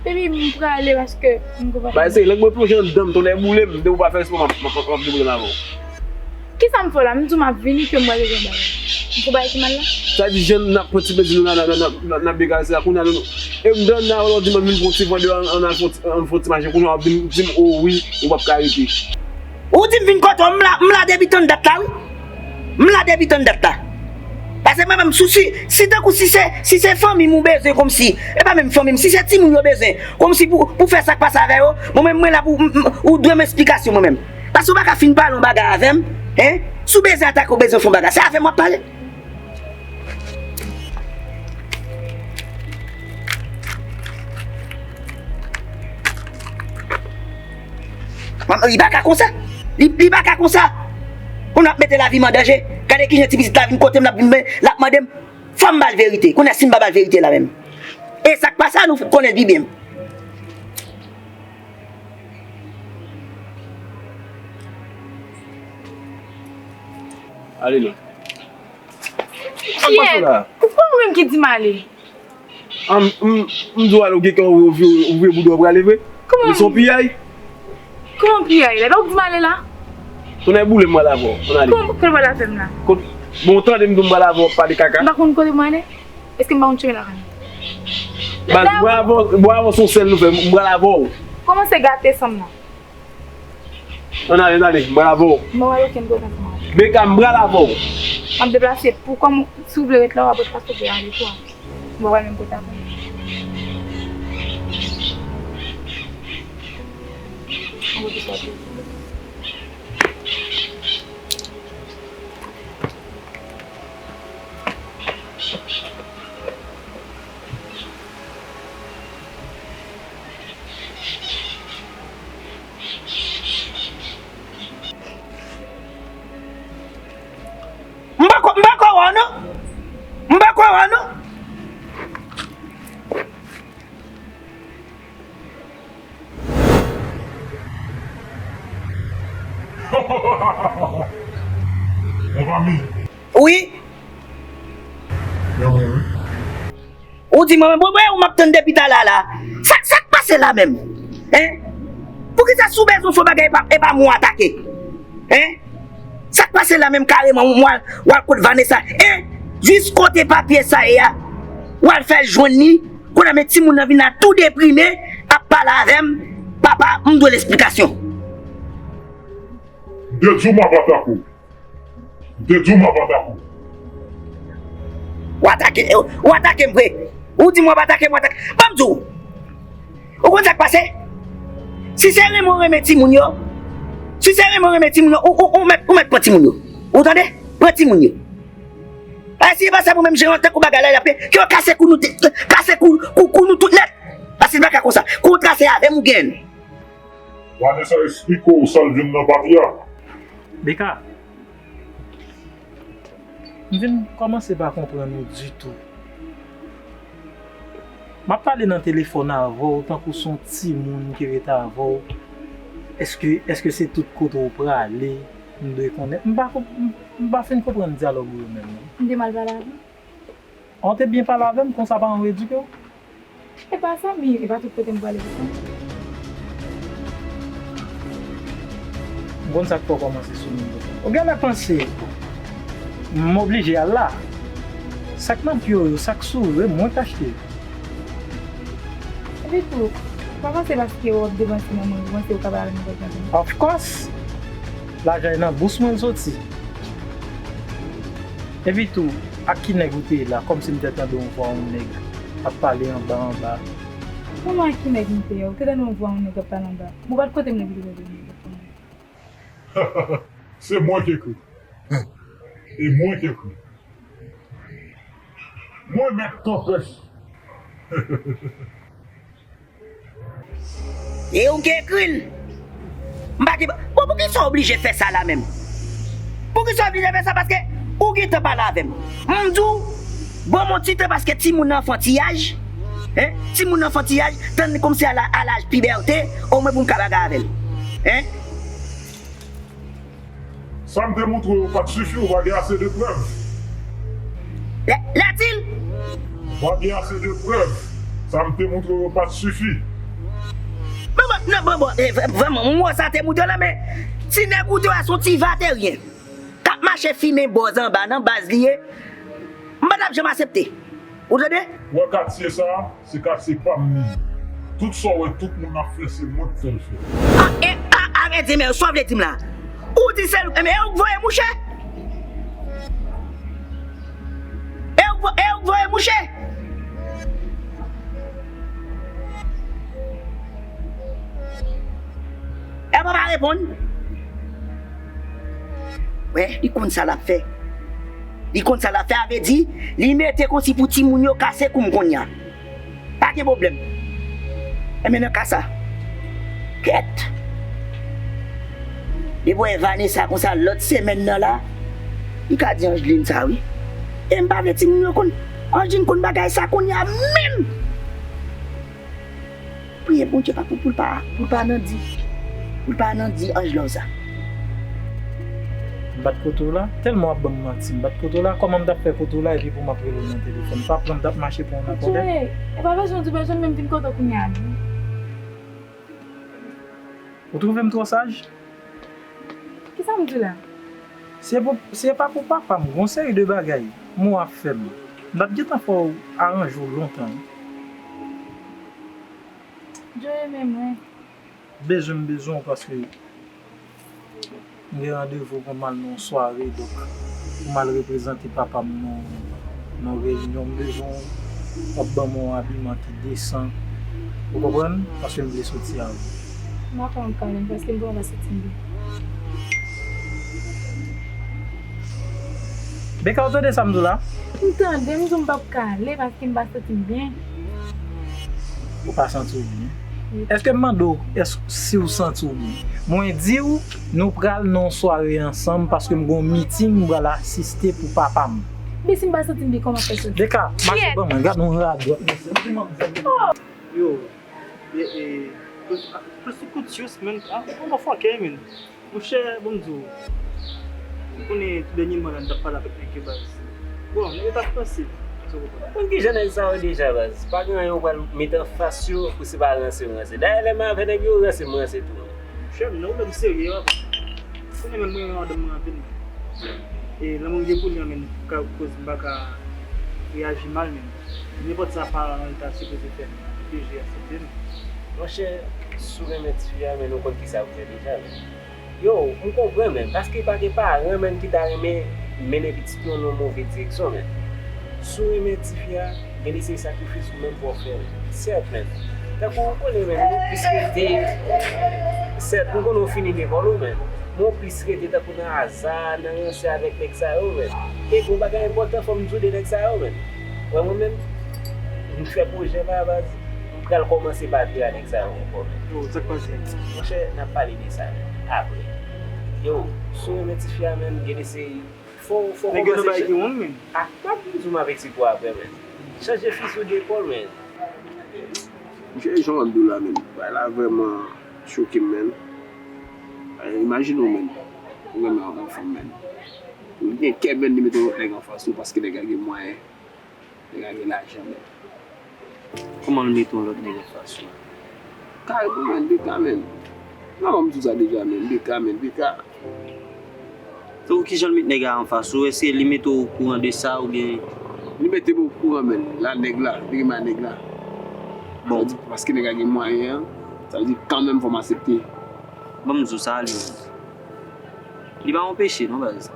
Baby, m prale paske m gon papa. Bay se lang mwen plonje anndan m, tonnè boule m, depi w pa fè espò m ap, m ap, m ap gen pwoblèm avè w. Kisa m fè w la? M di w m ap vini ke m pral regle yon bagay. M fè w bagay ki mal la? Sa di jan n ap pran ti plezi nou la, n ap, n ap, n ap, n ap beka se la, kounye a nou, e m dan nan w di m vin pran ti vande an, an al fè ti, an fè ti mache, kounye a w ap vin di m, o wi, ou p ap ka rete. Ou di m vin kote w, m la, m la depi tann dat la, wi. M la depi tann dat la. Paske mwen menm, si, si, si tankou si se, si se fanmi m ou bezwen kòmsi, e pa menm fanmi m, si se timoun yo bezwen, kòmsi pou, pou fè sa k pase avè yo, mwen menm, mwen la pou, m, m, ou dwe m esplikasyon mwen menm. Paske ou pa ka fin pale yon bagay avè m, en? Si w bezwen atake, ou bezwen fè yon bagay, se avè m w ap pale. Manman, li pa ka konsa. Li, li pa ka konsa. Kounye a ap mete lavi m an danje. Gade kijan ti pitit la vin kote m, l ap vin, l ap mande m. Fò m ba l verite. Kounye a si m pa ba l verite la menm. E sa k pase a, nou konnen l pi byen. Ale non. Sa k pase la? Ou pa mwen menm ki di m ale. An, m, m di w ale, ou gen kè ou vire, ou vire bouda w prale vre? Kòman? Li se yon piyay? Kòman piyay la? E pa ou k di m ale la? Tonnè boule m pral avè w. Ann ale. Kòman, kòman pral avè m la? Kot, bon, ou tande m di w m pral avè w, w ap pale kaka. M pa konn kote m ale? Èske m pa konn chemen lakay m? Baz, m pral avè w, m pral avè w, se yon sèl nou fè, m pral avè w. Kòmanse gate san m nan. Ann ale, ann ale, m pral avè w. M pa wè okenn kote ansanm avè w. Beka, m pral avè w. M ap deplase. Pou kòm si w vle ret la, w ap ret paske w vle ale tou. M pa wè menm kote avè w. Mwen kote sa tou. M pa kwè, m pa kwè w non. M pa kwè w non. Mon zanmi. Wi. Mwen, mwen, wi. Ou di mwen, mwen, mwen, ou m ap tann depi talè la. Sa, sa k pase la menm? Hein? Poukisa si w bezwen fè yon bagay, e pa, e pa mwen w atake? Hein? Sa k pase la menm kareman, w al, w al kot Vanessa? Hein? Jis kote papye sa ye a, w al fè l jwenn li. Kounye a men timoun nan vin la tou deprime, ap pale avè m. Papa, m dwe l esplikasyon. M te di w m ap atake w. M te di w m ap atake w. W atake, w atake m vre. Ou di m w ap atake m, w atake. Ban m di w. Ou konn sa k pase? Si se renmen w renmen timoun yo, si se renmen w renmen timoun yo, ou, ou, ou mèt, ou mèt pran timoun yo. Ou tande? Pran timoun yo. A, si e pa sa, mwen menm, jan an tankou bagay la, l ap fè, ke yo kase kou nou, te- kase kou, kou, kou nou tout nèt. Paske l pa ka konsa. Kontra se avè m ou genyen l. Vanessa esplike w sa l vin nan papye a. Beka, m vin kòmanse pa konprann ou ditou. M ap pale nan telefòn avè w tankou se yon timoun ki ret avè w. Èske, èske se tout kote w prale, m dwe konnen? M pa konp-, m, m pa fin konprann dyalòg ou yo menm, non. M te mal pale avè w? An, w te byen pale avè m, konsa pa anredike w? E pa sa, men e pa tout kote m prale pou sa. M konn sa k fè w kòmanse sou moun konsa. Ou genlè panse m oblije al la. Sa k nan pye w yo, sa k sou vre, mwen k achte yo. Epi tou, ou pa panse paske w ap depanse nan mwen, ou panse ou ka pale avè m konsa? Of course! Lajan e nan bous mwen l soti. Epi tou, ak ki nèg ou te ye la, kòmsi m te tande yon vwa yon nèg ap pale anba anba? Kòman ak ki nèg m te ye? Ou te tande yon vwa yon nèg ap pale anba? Bon, pa t kote m nan ki te tande yon nèg ap pale anba. Se mwen ki ekri. E mwen ki ekri. Mwen mèt kanpe. E ou ki ekri l. M pa gen. Bon, poukisa w oblije fè sa la menm? Poukisa w oblije fè sa? Paske ou gentan pale avè m. M di w, ban m yon ti tan paske timoun nan anfantiyaj. Hein? Timoun nan anfantiyaj, tann li kòmsi a la, a laj pibète, omwen pou m ka bagay avè l. Hein? Sa m te montre w yo pa t sifi, ou pa gen ase de prèv. Lè, lè di l. Ou pa gen ase de prèv. Sa m te montre w yo pa t sifi. Bon, bon, non, bon, bon, eh, vrè-, vrèman, m wè sa te montre w la, men ti nèg ou te wè se yon ti vateryen k ap mache fimen bòz anba nan baz li ye. M pa t ap janm aksepte. Ou tande? Ou wè katye sa a, se katye pa m li ye. Tout sa w wè tout moun ap fè, se mwen k fè l fè. A, e, a, a, vle di, men sa w vle di m la? Ou di se, men e ou k voye mouche? E ou k vo-, e ou k voye mouche? Èpa pa reponn. Wè, li konn sa l ap fè. Li konn sa l ap fè, a vle di, li mete konsi pou timoun yo kase kou m kounye a. Pa gen pwoblèm. Enben, nan ka sa, kèt. Depi w wè Vanessa konsa lòt semèn nan la, li ka di Angeline sa, wi. E m pa vle timoun yo konn. Angeline konn bagay sa kounye a menm. Priye Bondye pa pou, pou l pa, pou l pa nan di, pou l pa nan di anj lòv sa. M pa t kote w la, tèlman w ap ban m manti, m pa t kote w la, kòman m t ap fè kote w la epi pou m ap rele w nan telefòn? Pa pran m t ap mache pran w nan kòlèt. Joe, e pa bezwen w di, bezwen menm vin kote w kounye a, non. Ou twouve m twò saj? Kisa m di la? Si e pou, si e pa pou papa m, gon seri de bagay m ou ap fè m, m t ap gentan fè w aranje w lontan. Joe renmen mwen. Bezwen m bezwen w paske m gen randevou pou m al nan yon sware, donk pou m al reprezante papa m nan, nan yon reyinyon. M bezwen w ap ban m yon abiman ki desan. Ou konprann? Paske m vle soti avè w. M pa konn kalem paske m vrèman pa santi m byen. Beka, ou tande sa m di w la? M tande, m di w m p ap ka ale paske m pa santi m byen. Ou pa santi w byen? Wi. Èske m mande w èske si w santi w byen? Mwen di w, nou pral nan yon sware ansanm paske m gen yon miting m pral asiste pou papa m. Men si m pa santi m byen, kòman fè soti? Beka, mache ban mwen, gad yon radòt. Yo, e, e, prostitutes, man. Ah, what the fuck, eh, man? Monchè, bon m di w, ou konnen dènyèman la, m t ap pale avèk nèg yo baz. Bon, nèg yo t ap panse, sa w konprann. Konn kijan nèg sa yo deja baz. Pa gen anyen yo pral met anfas yo pou se pa ranse yo ranse. Dayè, lè m avè nèg yo, ranse m ranse tou. Monchè, m nan pwoblèm serye, w ap konnen menm mwen renmen madanm mwen anpil. E lanmou m gen pou li an, menm ka koz m pa ka reyaji mal, menm. Nenpòt sa paran an ta sipoze fè, m oblije aksepte l. Monchè, si w renmen tifi a, men ou konn kisa pou fè deja, men. Yo, m konprann, men, paske pa gen paran, men, ki ta renmen mennen pitit yo nan move direksyon, men. Si w renmen tifi a, gen de seri sakrifis ou menm pou w fè, men. Sèt, men. Tankou ou konnen, men, ou plis rete, sèt, m konnen ou fini lekòl ou, men. Men ou plis rete tankou nan aza, nan ranse avèk nèg sa yo, men. E gon bagay enpòtan fò m di w de nèg sa yo, men. Wè mwen menm, m fè pwojè pa baz, m pral kòmanse pati a nèg sa yo ankò, men. Yo, sa k pase? Monchè, n ap pale de sa, men, apre. Yo, si w renmen tifi a, men, gen de seri, fò, fò w kòmanse. Nèg yo nan bagay ki wrong, men. Ah, m ap vin di w m ap eksplike w apre, men. Chanje fizi w de kò, men. Monchè, jan w ap di w la, men. Bagay la vrèman choke m, men. Eh, imajine w, men. Ou renmen yon fanm, men. Ou gen kè, men, li mete yon lòt nèg anfas ou paske nèg la gen mwayen. Nèg la gen lajan, men. Kòman l mete yon lòt nèg anfas ou? Kareman, men, de ka, men. Non, m di w sa deja, men, de ka, men, de ka. Donk, kijan l met nèg la anfas ou? Èske li mete w okouran de sa oubyen? Li mete m okouran, men. La, nèg la, li renmen nèg la. Bon. Sa vle di, paske nèg la gen mwayen an, sa vle di, kanmenm, fò m aksepte. Bon, m di w sa, li. Li pa yon peche non baz.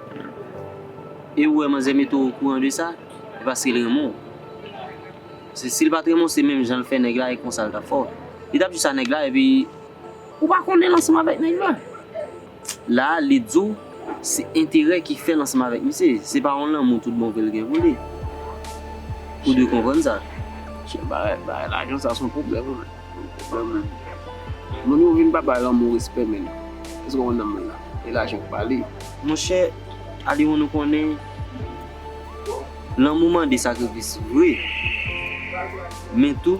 E ou wè manzè mete w okouran de sa, e paske l renmen w. Se si l pa t renmen w, se menm jan l fè nèg la, e konsa l t ap fè w. Li t ap jis a nèg la, epi ou pa konnen l ansanm avèk nèg la. La, li di w, se enterè ki fè l ansanm avèk misye. Se pa yon lanmou tout bon vre l gen pou li. Ou dwe konprann sa. Chè, bagay, bagay lajan sa se yon pwoblèm, wi. Moun yo vin pa bay lanmou respè, men. Èske w konn nan moun la? E lajan k pale. Monchè, Aliwon, ou konnen, lanmou mande sakrifis vre. Men tou,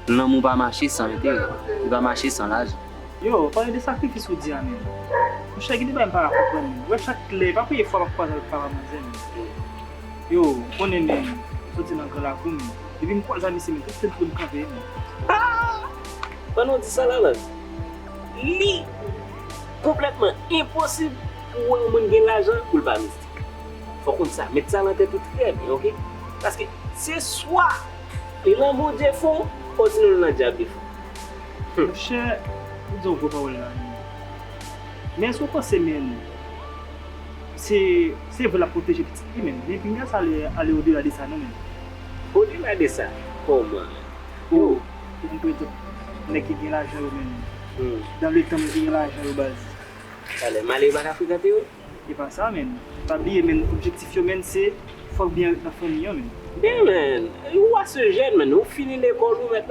lanmou pa mache san enterè. Li pa mache san lajan. Yo, pale de sakrifis ou di a, men. Monchè, gen de bagay m pa ka konprann, men. Wè, chak lè, pa premye fwa m ap kwaze avèk papa manzè, men. Yo, ou konnen, men, m soti nan gran lakou, men. Depi m kwaze a misye, men, tout tèt m kanpe, men. Ah! Pandan w di sa la, baz, li konplètman enposib pou w wè yon moun gen lajan pou l pa mistik. Fò w konn sa, met sa nan tèt ou trè byen, oke? Paske se swa li nan Bondye fon, osinon li nan dyab li fon. Monchè, ou di yon gwo pawòl la, men. Men èske w panse, men, se, se vre l ap pwoteje pitit li, men. Men piga sa ale, ale odela de sa, non, men. Odela de sa? Kòman? Yo, m prezan nèg ki gen lajan yo, men. Hmm. Dans le temps, nèg ki gen lajan yo, baz. Talè, malere pa ka frekante yo? E pa sa, men. Pa bliye, men, objektif yo, men, se fòk byen ret nan fanmi an, men. Byen, men. Ou ase jèn, men. Ou fini lekòl ou, men,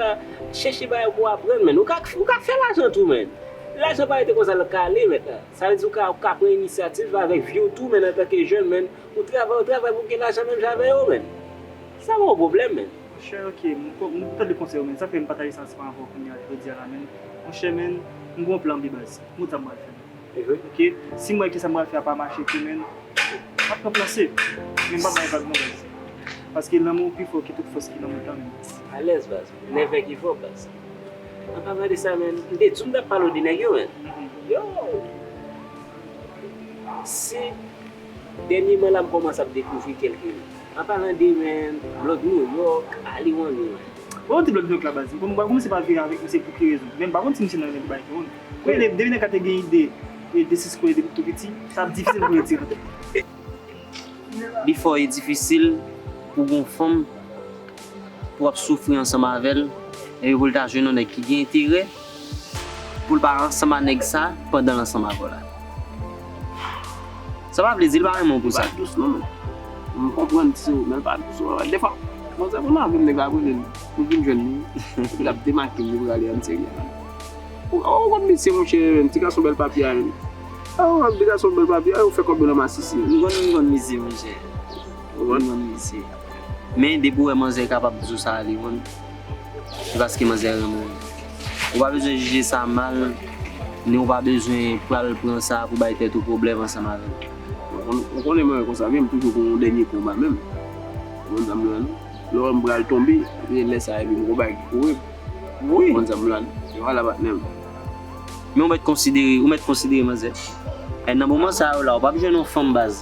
chèche bagay pou w aprann, men. Ou ka, ou ka fè lajan tou, men. Lajan pa rete konsa l ka ale, men. Sa vle di ou ka, ou ka pran inisyativ avèk vi w tou, men, antanke jèn, men. Ou travay, ou travay pou w gen lajan menm jan avè yo, men. Sa pa yon pwoblèm, men. Monchè, oke, m, m tande konsèy ou, men. Sa fè m pataje sa ansanm avè w kounye a, jodi a la, men. Monchè, men, m gen yon plan B, baz. M konn sa m pral fè. E vre? Oke, si m wè ke sa m pral fè a pa mache tou, men, m ap pran plan C. Men m pa bay vag non, baz. Paske lanmou pi fò ke tout fòs ki nan mond lan, men. Alèz, baz. Nève ki fò, baz. An palan de sa, men, m te di w m t ap pale w de nèg yo, men. Mhm. Yo! Si dènyèman la, m kòmanse ap dekouvri kèlke moun. An palan de, men, blòd New York, Aliwon, men. Bon, ti blòd New York la, baz. Bon, m pa kòmanse pa vire avèk misye pou ki rezon. Men m pa konn si misye nan yon bagay ki wrong. Kwen, depi nèg la te gen ide, e, de sis kwen depi tou piti, sa ap difisil pou l retire nan tèt li. Li fò e difisil pou gon fanm pou w ap soufri ansanm avè l, epi pou l ta jwenn yon nèg ki gen enterè, pou l pa ansanm a nèg sa pandan l ansanm avè w la. Sa pa vle di l pa renmen w pou sa. Li pa dous non, men. M konprann si w, men l pa dous non. Defwa, manzè konn anvi m nèg la ap rele l pou l vin jwenn li. Epi l ap demake m, li prale an serye. Ou, ou konn misye, monchè, men, ti gason bèl papi a, men. Ah, ti gason bèl papi a, ou fè kòb yo nan masisi. M konn, m konn misye, monchè. Ou konprann? M konn misye. Men depi w wè manzè kapab di w sa, li konn. Se paske manzè renmen w. Ou pa bezwen jije sa mal. Ni ou pa bezwen pral pran sa pou bay tèt ou pwoblèm ansanm avè l. Ou konn-, ou konnen mwen konsa, men m toujou gon yon dènye konba menm. Ou konn sa m di w la, non? Lè w wè m pral tonbe, se lè sa epi m gon bagay ki kore m. Ou konn sa m di w la, non? E vwala, patnè m. Men ou mèt konsidere, ou mèt konsidere manzè. E nan moman sa yo la, ou p ap jwenn yon fanm baz.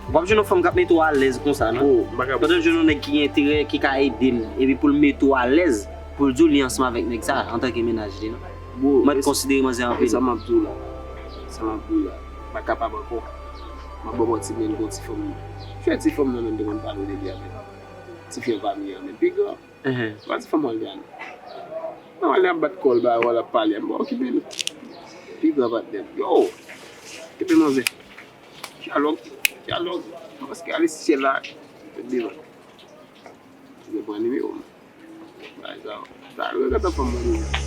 Ou p ap jwenn yon fanm k ap mete w alèz konsa, non. Pandan l jwenn yon nèg ki gen enterè, ki ka ede l, epi pou l mete w alèz, pou l di w li ansanm avèk nèg sa, antanke mennaj li, non. Ou mèt konsidere manzè anpil. Sa m ap di w la, sa m ap di w la, m pa kapab ankò. M ap ba w manti, men gon ti fanm, frè ti fanm nan menm te konn pale w de li a menm. Ti frè pa m nan menm, pi gran. Enhen. Pa ti fanm an li a non. Fanm an li ap bat kò l, ba, wè l ap pale, m pa okipe l. Pi gran patnè m. Yo! Kenbe manzè. Dyalòg, dyalòg. Paske ale syèl la, devan. Yo pran nimewo m. Bay sa. Sa yo gentan fanm mwen deja.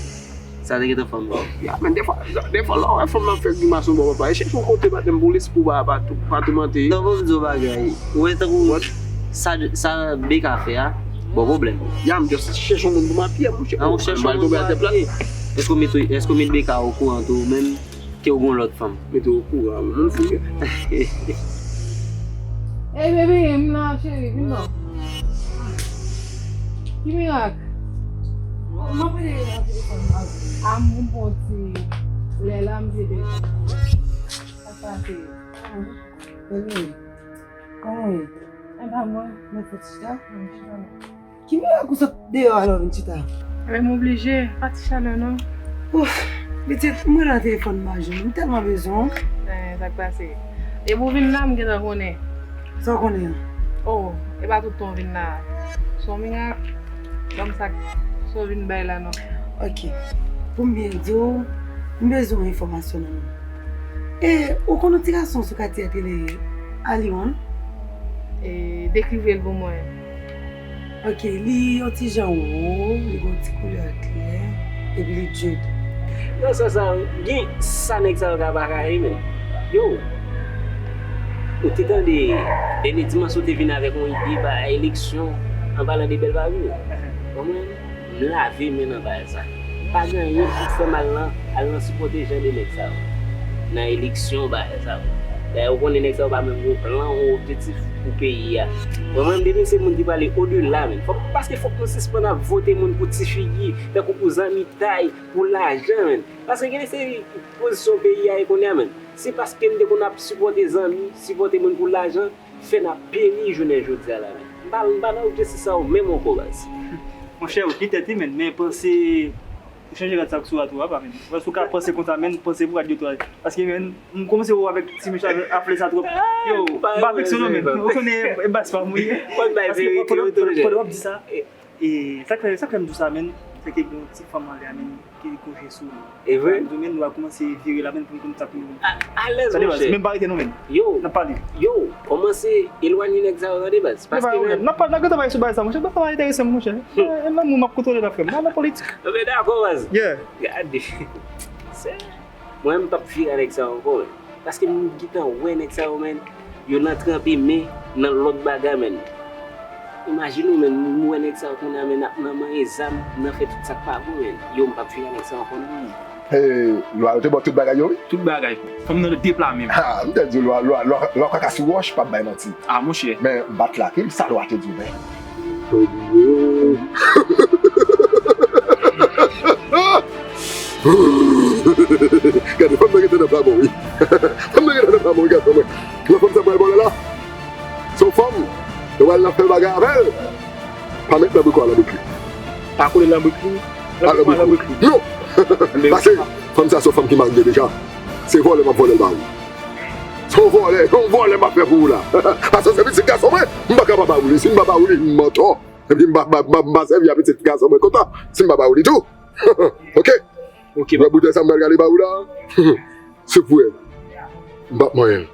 Sa te gentan fanm mwen. Ya, men defwa, defwa lè w wè fanm nan fè grimas yon bò papa, e chèche yon kote patnè m pou lespri w pa, pa tou, pa toumante. Tankou m di w bagay, ou wè tankou sa, sa B K fè a, bon pwoblèm. Ya, m just chèche yon moun pou m apiye, mouche. Ah, ou chèche yon moun pou apiye. Èske w met, èske w met B K okouran tou, menm ke w gon lòt fanm? Mete okouran, moun fou ye. Ey, baby, m la, cheri, vin non. Ki mirak? M ap rele nan telefòn nan. A, m pran ti lè la, m te de. Sa k pase? Baby, kòman w ye? E pa mwen, mwen fè chita. Ki mirak ou sot deyò alò vin chita? Ebyen, m oblije, pa ti chalè non. Ouf, pitit, m rele nan telefòn m pa jwenn ou, m tèlman bezwen w. Eh, sa k pase? Depi w vin la, m gentan konnen. Sa w konnen an? Oh, e pa tout tan w vin la. Se yon mirak, ban m sa k, sa w vin bay la non. Ok, pou m byen di w, m bezwen yon enfòmasyon nan men w. E, ou konn yon ti gason sou katye a ki rele Aliwon? E, dekrive l pou mwen. Ok, li yon ti jan wo, li gon ti koulè klè, epi li djed. Nan sans sa, gen sa nèg sa yo ka pa ka ye, men. Yo, ou te tande, dènye dimanch ou te vin avèk yon ide pa eleksyon, an palan de Bèl Papi. Bon, mwen, m lave men nan bagay sa. Pa gen anyen pou fè m al nan, al nan sipòte jan de nèg sa yo. Nan eleksyon, bagay sa yo. Dayè, ou konnen nèg sa yo pa menm yon plan, yon objektif pou peyi a. Mwen menm, depi m se moun ki prale odela, men. Fòk, paske fòk nou sispann ap vote moun pou ti figi, tankou pou zanmitay, pou lajan, men. Paske gen de seri pozisyon peyi a ye kounye a, men. Se paske n te konn ap sipòte zanmi, sipòte moun pou lajan, fè n ap peri jounen jodi a la, men. M pa, m pa nan objektif sa yo menm ankò, baz. Monchè, ou gen tèt, wi, men, men panse, ou chanje rad sa k sou a tou, apa, men. Ou panse ou ka panse konsa, men, panse pou rad yo tou a. Paske, men, m kòmanse wè w avèk ti mesye a flè sa twòp. Yo, m pa vekse w non, men. Ou konnen, e baz pa m, wi. Paske pandan w ap di sa, e, sa k fè, sa k fè m di w sa, men, se ke gen yon ti fanm anlè a, men. Ki koche sou li. E vre? Domen nou a kòmanse vire la menm pou nou konn sa pou nou. A, alèz, monchè. Tande, baz, menm pa rete non, menm. Yo. N ap pale. Yo, kòmanse elwanye nèg sa yo, tande, baz. Paske, menm, n ap pale, n ap gentan pale sou bagay sa, monchè. Bagay sa pa enterese m, monchè. E, e, lanmou m ap kontwole la, frè m. N ap nan politik. Yo, men dakò, baz. Yeah. Gade. Se, mwen, m p ap vire a nèg sa yo ankò, men. Paske m gentan wè nèg sa yo, men, yo nan tranpe men nan lòt bagay, men. Imajine w, men, m wè nèg sa yo kounye a, men, ap nan manyen zam, nan fè tout sa k pa bon, men. Yo, m p ap vire a nèg sa yo ankò, non. Hey, lwa yo te ba w tout bagay yo, wi. Tout bagay. Fanm nan de pla menm. Ha, m te di w, lwa, lwa, lwa, lwa kaka sou wòch, p ap bay manti. A, monchè. Men, m pa t la, ki sa lwa te di w, men? Gade, fanm nan gentan nan pla bon, wi. Fanm nan gentan nan pla bon, wi, gason mwen. Lè fanm sa pral bò la, se yon fanm, yo pral nan fè bagay avè l. Pa met nan brik ou, al nan brik li. Pa kole nan brik li. Pa nan brik ou, al nan brik li. Non! Paske fanm sa se yon fanm ki marye deja. Se vòlè m ap vòlè l ba ou. Se yon vòlè, se yon vòlè m ap fè pou ou la. Paske se pitit gason mwen, m pa ka pa ba ou li. Si m pa ba ou li, m mantò. Epi m pa, m pa, m pa, m pa sèvi a pitit gason mwen kontan si m pa ba ou li tou. Ok? Ok, papa. Wè boutèy sa m pral rale ba ou la. Si w wè, m p ap manyen l.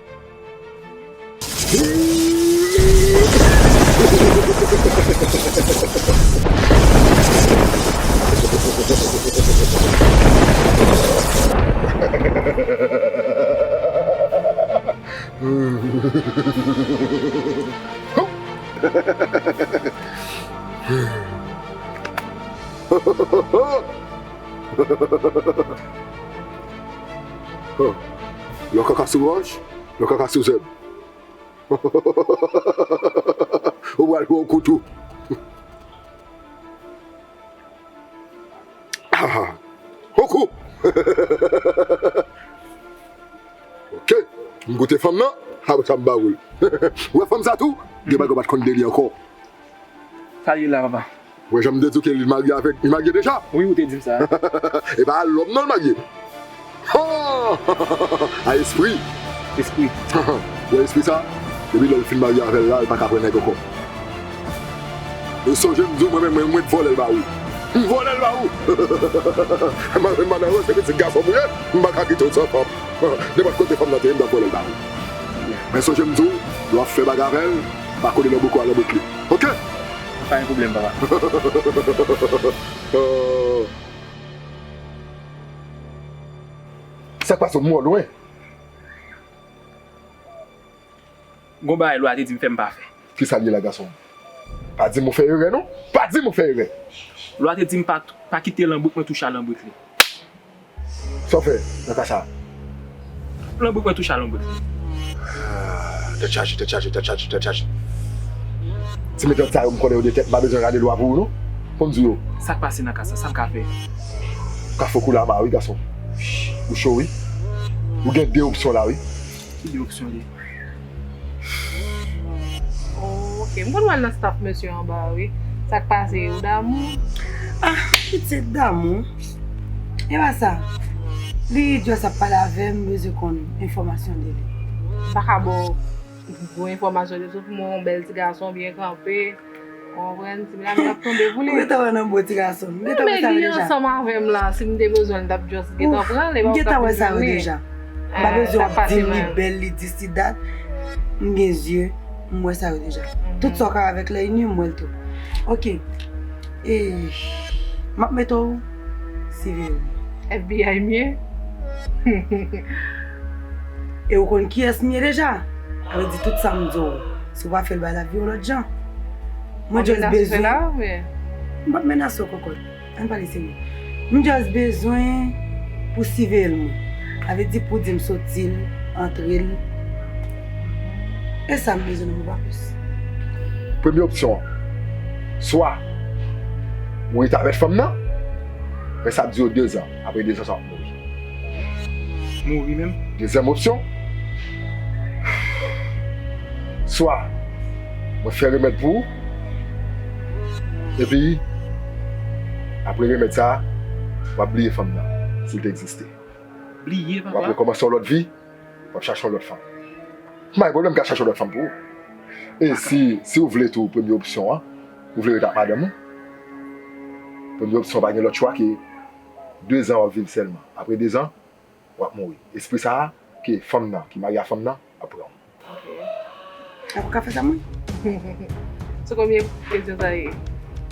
Lè w kaka sou wòch, lè w kaka sou zèb. Ou pral pran yon kou tou. Ah, ah. Yon kou. Ok, m goute fanm nan, apre sa m ba w l. Ou wè fanm sa tou? Gen bagay ou pa t konn de li ankò. Sa l ye la, papa? Ou wè jan m te di w ke li marye avèk, li marye deja? Wi, ou te di m sa. E pa lòm non l marye. Ha! A espri. Espri. Ou wè espri sa? Depi lè l fin marye avè l la, l pa ka pran nèg ankò. E sonje m di w, mwen menm, mwen, mwen t vòlè l ba ou. M vòlè l ba ou. Mwen menm, madanm, se pitit gason m ye, m pa ka kite w san fanm. Nenpòt kote fanm nan te ye, m t ap vòlè l ba ou. Men sonje m di w, lè w ap fè bagay avè l, pa kole nan bouko a, nan bout li. Ok? Pa gen pwoblèm, papa. Sa k pase w, m wè w lwen. Gon bagay lwa te di m fè m pa fè. Kisa l ye la, gason? Pa di m ou fè erè, non. Pa di m ou fè erè. Lwa te di m pa, pa kite lanbrik mwen touche a lanbrik li. Sa w fè nan ka sa a? Lanbrik mwen touche a lanbrik li. Ah, tèt chaje, tèt chaje, tèt chaje, tèt chaje. Ti metòd sa yo, m konnen yo de tèt, m pa bezwen rale lwa pou ou, non. Konn di yo. Sa k pase nan ka sa? Sa m ka fè? Ou ka fè w kou lama, wi, gason. Ou cho, wi. Ou gen de opsyon la, wi. Ki de opsyon li? Oh, ok. M konn wè l nan staff mesye anba a, wi. Sa k pase? Ou damou? Ah, pitit damou. E pa sa. Li just ap pale avè m, m bezwen konn enfòmasyon de li. M pa ka ba w gwo enfòmasyon de li, sou pou mwen yon bèl ti gason byen kanpe. Ou konprann? Ti medam yo ap tonbe pou li. Ou gentan wè nan bo ti gason. M gentan wè sa yo deja. Men li ansanm avè m la, si m te bezwen l, m t ap just gentan pran l, e pa ou t ap vin jwenn li. M pa bezwen w ap di m li bèl, li this, li that. M gen zye, m wè sa yo deja. Tout sa w ka avèk lè ini, m wè l tou. Ok. E, m ap mete w siveye m. F B I m ye? E ou konn kiyès m ye deja? Sa vle di tout sa m di w, si w pa fè l, bay lavi yon lòt jan. Mwen just bezwen. M p ap menase w, kòkòt. Ann pale serye. M just bezwen pou siveye l, mwen. Sa vle di pou di m soti l, antre l. E sa m bezwen nan mwen, pa plis. Premye opsyon an, swa ou rete avèk fanm nan, men sa ap dire dezan. Apre dezan sa w ap mouri. Mouri menm? Dezyèm opsyon, swa mwen fè remèd pou ou, epi apre remèd sa a, w ap bliye fanm nan, si l te egziste. Bliye, papa? W ap rekòmanse yon lòt vi, w ap chache yon lòt fanm. M pa gen pwoblèm, m ka chache yon lòt fanm pou ou. E si, si w vle tou, premye opsyon an, ou vle ret ak madanm ou, premye opsyon, pa gen lòt chwa ke dezan w ap viv sèlman. Apre dezan, w ap mouri. Espri sa a, ke fanm nan, ki marye a fanm nan, ap pran w. Ok. Ou ka fè sa, mwen? Sou konbyen kesyon sa ye?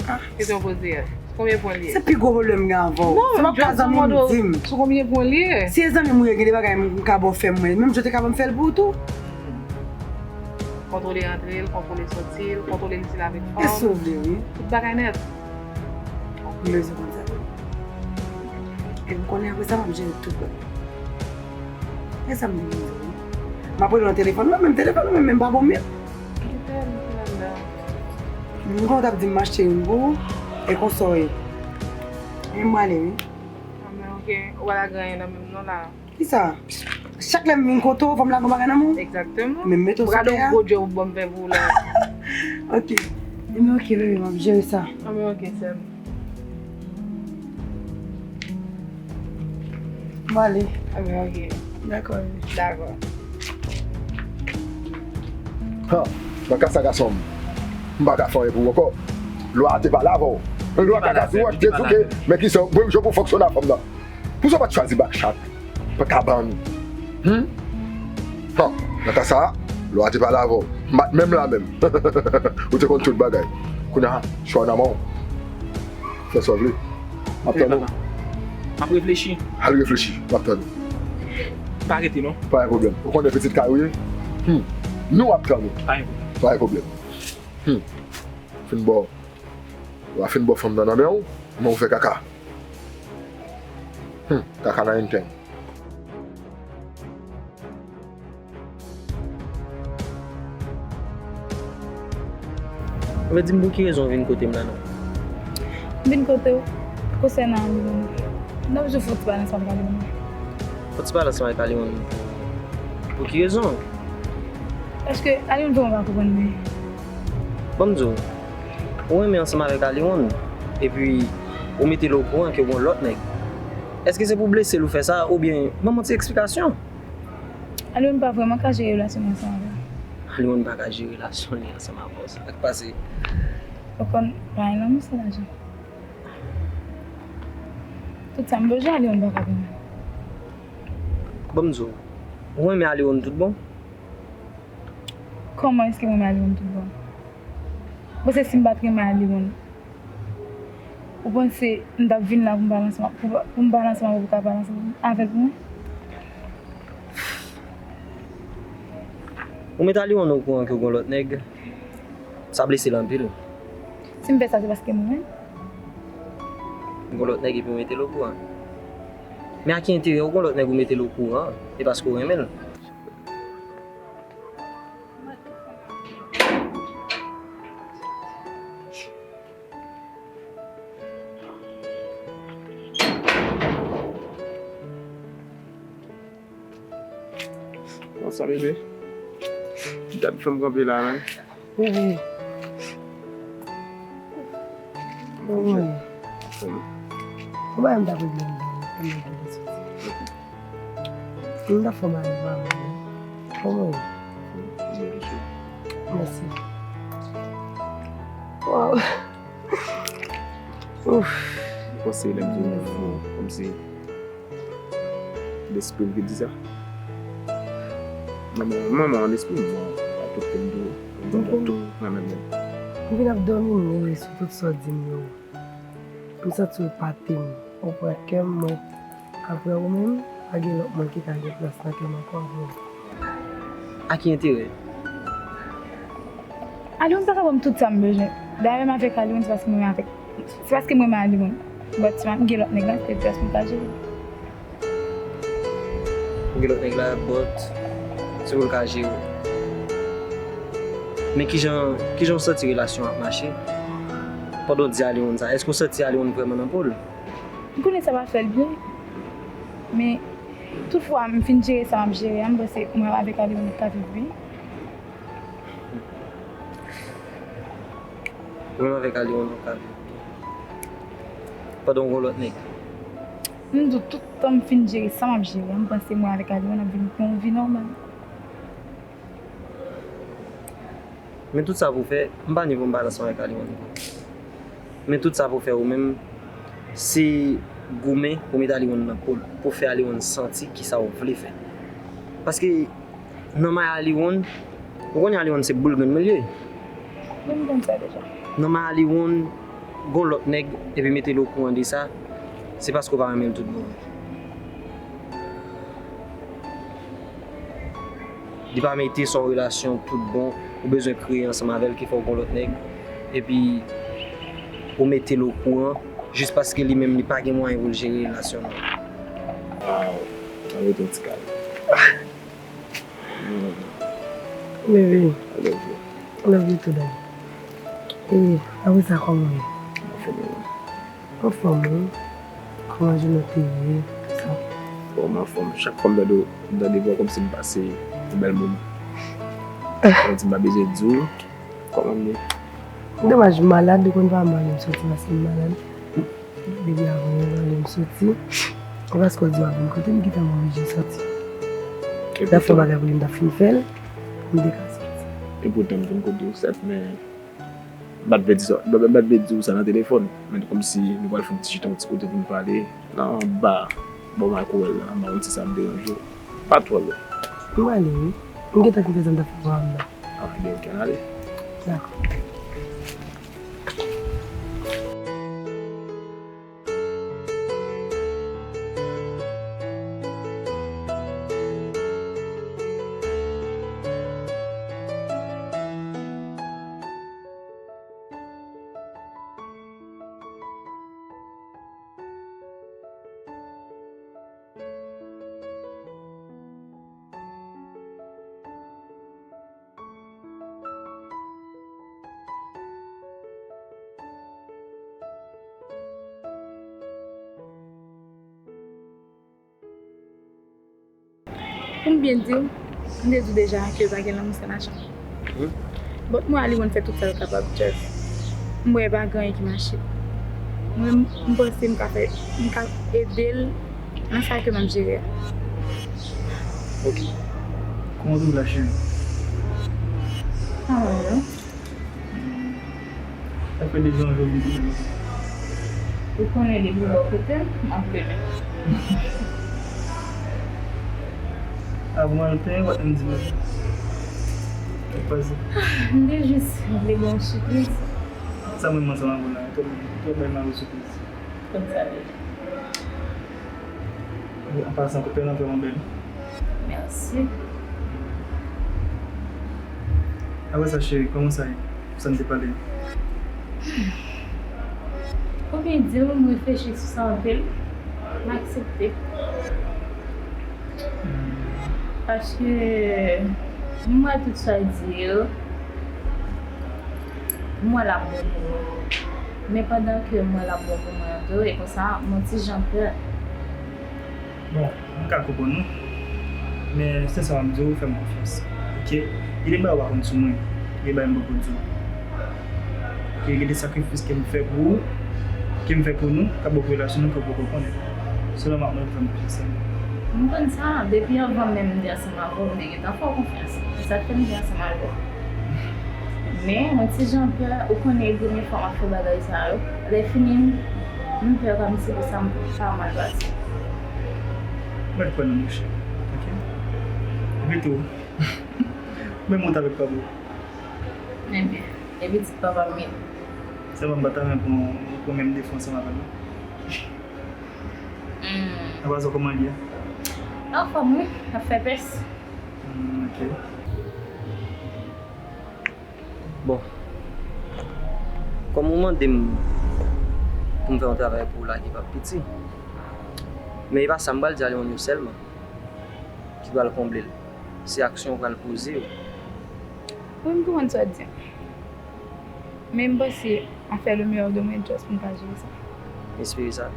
Ah. Kesyon poze a. Sou konbyen pwen li ye? Se pi gwo pwoblèm m gen avè w. Non, se pa zanmi m, di m. Sou konbyen pwen li ye? Si e zanmi m ou ye, gen de bagay m ka ba w fè mwen. Menm jan w te ka ban m fè l pou ou tou. Kontwole antre l, kontwole soti l, kontwole l si l avèk fanm. E si w vle, wi. Tout bagay nèt. M bezwen konn sa tou. E m konnen apre sa, m ap jere tout bagay. E sa m di nou, m ap rele nan telefòn mwen, menm telefòn mwen, menm pa bon mwen. Kite m, kite m anndan. M konn w t ap di m m achte youn pou ou, e konsa w ye. E m prale, wi. Anben, ok. Ou pa lage anyen nan men m non la. Kisa? Chak lè m vin kote w, fò m lage yon bagay nan men w? Egzakteman. Men m mete w sou tè a. Gade yon gwo djòb ou ban m fè pou ou la. Ok. Ebyen, ok, bebe, m ap jere sa. Anben, ok, sè m. M ale. Anben, ok. Dakò, bebe. Dakò. Ha, nan ka sa, gason m, m pa ka fè anyen pou ou ankò. Lwa a te pale avè w. Lwa kaka sou wòch te di w ke, men kisa, mwen menm jan pou fonksyone a fanm nan. Poukisa w pa t chwazi Bakchat, pa kabann? Hmm? Ha, nan ka sa a, lwa a te pale avè w. M pa t menm la menm. Ou te konn tout bagay. Kounye a, chwa w nan men w. Fè sa w vle. M ap tann ou. M ap reflechi. Al reflechi. M ap tann ou. Pa rete non. Pa gen pwoblèm. Ou konnen pitit kay ou ye? Hmm. Nou ap tann ou. Pa gen pwoblèm. Pa gen pwoblèm. Hmm. Fin bò. Ou a fin bò fanm nan nan men w, men ou fè kaka. Hmm. Kaka nan anything. Ou vle di m pou ki rezon w vin kote m la non? M vin kote w konsènan Aliwon. N ap jwe fò ti pale ansanm avèk Aliwon. Fò ti pale ansanm avèk Aliwon. Pou ki rezon? Paske Aliwon vrèman pa konprann mwen. Ban m di w, ou renmen ansanm avèk Aliwon, epi ou mete l okouran ke w gon lòt nèg. Èske se pou blese l ou fè sa, oubyen ban m yon ti eksplikasyon? Aliwon pa vrèman ka jere relasyon li ansanm avè w. Aliwon pa ka jere relasyon li ansanm avè w. Sa k pase? Ou konn, pa gen lanmou san lajan. Tout sa m bezwen, Aliwon pa ka ban mwen. Ban m di w, ou renmen Aliwon tout bon? Kòman èske mwen renmen Aliwon tout bon? Ou panse si m pa t renmen Aliwon, ou panse m t ap vin la pou m pale ansanm, pou, pou m pale ansanm avè w, pou w ka pale ansanm avè l pou mwen? Ou met Aliwon okouran ke w gon lòt nèg, sa blese l anpil. Si m fè sa, se paske m renmen l. Ou gon lòt nèg epi w mete l okouran. Men a ki enterè w gon lòt nèg ou mete l okouran, e paske w renmen l? Bonswa, bebe. Gad fanm kanpe la, menm. Bebe. Mwen. Ou pa menm ta regle m, mwen. M ta fè mal, mwen. Mwen. Mèsi. Wow. Ouf. Ou panse lè m di w mèsi, kòmsi lespri m ki di sa. Manman, manman an lespri m, mwen, a tout ke m di w, m kontan tout nan men mwen. M vin ap domine sou tout sa w di m yo. M santi w epate m, ou pran kè m, mwen. Apre ou menm, pa gen lòt moun ki ka gen plas nan kè m ankò apre w. A ki enterè? Aliwon pa ka ban m tout sa m bezwen. Dayè, menm avèk Aliwon, se paske mwen avèk, se paske mwen renmen Aliwon. But si m gen lòt nèg la, se just pou m ka jere. Ou gen lòt nèg la, but se pou l ka jere w. Men kijan, kijan w santi relasyon an ap mache? Pandan w di Aliwon sa, èske w santi Aliwon vrèman nan po l? M konnen sa pa fè l byen. Men, tout fwa m fin jere sa m ap jere a, m panse mwen avèk Aliwon nou ka viv byen. Ou menm avèk Aliwon nou ka viv byen. Pandan w gon lòt nèg. M di w, tout tan m fin jere sa m ap jere a, m panse mwen avèk Aliwon n ap vin gen yon vi nòmal. Men tout sa pou fè, m pa ni pou m pale ansanm avèk Aliwon ankò. Men tout sa pou fè ou menm, se goumen pou mete Aliwon nan po l, pou fè Aliwon santi kisa w vle fè. Paske nan may Aliwon, ou konnen Aliwon se boul grenn mwen l ye. Wi, m konn sa deja. Nan may Aliwon, gon lòt nèg, epi mete l okouran de sa, se paske w pa renmen l tout bon. Li pa mete sa w relasyon tout bon, ou bezwen kreye ansanm avè l ki fè w gon lòt nèg, epi ou mete l okouran, jis paske li menm li pa gen mwayen pou l jere relasyon nan. Waw, sa mete yon ti kal. Bebe, I love you. I love you too, daddy. E, apre sa, kòman w ye? Anfòm, wi. Anfòm, wi. Kòman jounen w te ye, sa? Bon, m anfòm. Chak fwa m tande w, m tande vwa w kòmsi m pase yon bèl moman. Kòmsi m pa bezwen di w kòman m ye. Domaj, m malad, ou konn pa m ale m soti paske m malad. Depi avan yon ane m soti, e paske w di w ap vin kote m, ki fè m oblije soti. Lè fè bagay pou li m t ap fin fè l, pou m te ka soti. Epoutan m vin kote w sèt, men m pa t vle di sa, m pa t vle di w sa nan telefòn, men kòmsi nou pral fè yon ti chita yon ti kote pou n pale, nan anba bò makwèl la, anba yon ti sab deranje w. Pa twò lwen. M prale wi. M gentan fin fè sa m t ap fè pou w la. Ah, gen okenn ale. Dakò. Pou m byen di w, m te di w deja ke pa gen lanmou san lajan. But mwen a li konn fè tout sa l kapab, Jeff. M wè pa gen anyen ki mache. Mwen, m panse m ka fè, m ka ede l nan sa ke m ap jere a. Ok. Kòman w twouve la, cheri? Pa mal, non. Sa fè de jan jodi pou mwen. Ou konnen depi bò kote m, m ap rele. Avan w al penyen, w ap menm di mwen. Sa k pase? M te jis vle ba w yon sipriz. Sa mwen menm ansanm avè w la, twòp, twòp bay mari w sipriz. Konn sa deja. An pasan, kote nan fè mwen bèl. Mèsi. Apre sa, cheri, kòman sa ye? Sa n te pale a? Pou byen di w, m reflechi sou sa anpil. M aksepte. Paske m wè tout sa w di yo, m wè l ap bon pou mwen. Men pandan ke m wè l ap bon pou mwen an tou, e konsa, m on ti jan pè. Bon, m ka konprann ou. Men, sensèman, m di w, fè m konfyans. Ok? Gen de bagay ou pa konn sou mwen. Gen de bagay m poko di w. Ok? Gen de sakrifis ke m fè pou ou, ke m fè pou nou, k ap bon pou relasyon nou, ke w poko konnen. Sèlman m ap mande w fè m konfyans sèlman. M konn sa, depi anvan menm m te ansanm avè w, m te gentan fè w konfyans. Se sa k fè m te ansanm avè w. Men, yon ti jan pè, ou konnen e premye fwa m ap fè bagay sa yo. Lè fini, m, m pè kòmsi pou sa m pa mal pase. Mèt kwè nan mouche, ok? Epi tou, menm wout avèk papa w. Ebyen, e pitit papa m ye. Sèlman m pa ta renmen pran, pran menm defo ansanm avè l non. Hmm. Apa sa kòman l ye? Anfòm wi, ap fè pès. Hmm, ok. Bon. Kòm ou mande m pou m fè yon travay pou ou la ki p ap piti. Men e pa sa m pral di a, li yon yo sèlman ki pral konble l. Se aksyon ou pral poze yo. Wi, m konprann sa w ap di. Men m panse a fè le meilleur de mwen just pou m ka jere sa. M espere sa.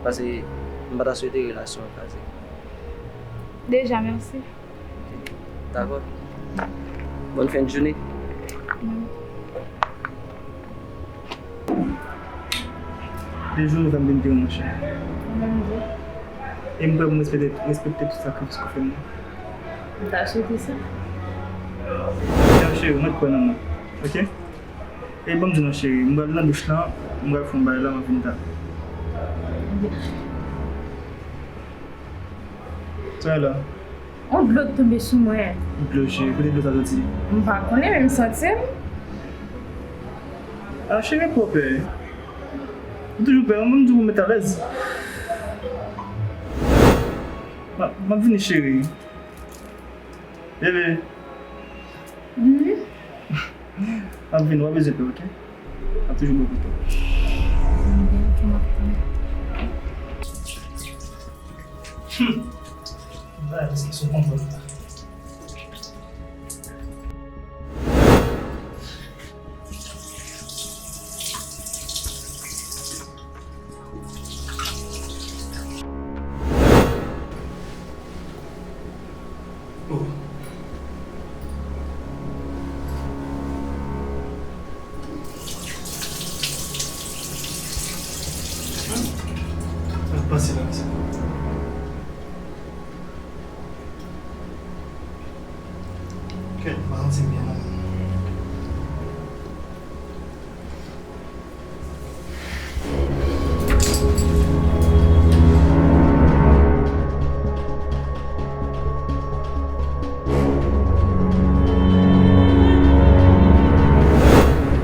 Paske m pa ta swete relasyon an kraze. Deja, mèsi. Dakò. Bòn fen de jounen. De jou ou fè m vin pi monchè. E m kwè pou m respekte, respekte tout sakrifis ke w fè m nan. M ta swete sa. Cheri, ou mèt kwè nan mwen. Ok? E ban m di w non, cheri, m pral nan douch lan, m pral fè yon bagay la, m ap vin talè. Sa w la? Yon dlo t tonbe sou mwen. Dlo, cheri, kote dlo sa soti? M pa konnen, men m santi l. A, cheri, pa pè. Ou toujou pè, ban m di w pou m met alèz. M ap, m ap vini, cheri. Bebe. Mhm. M ap vini, w ap bezwen pè, ok? M ap toujou bò kote w. Ok, ok, m ap tann. Hmm. Bagay, èske se w konprann la? Oh. Sa k pase la, mezanmi? Kèt, m pa santi m byen non.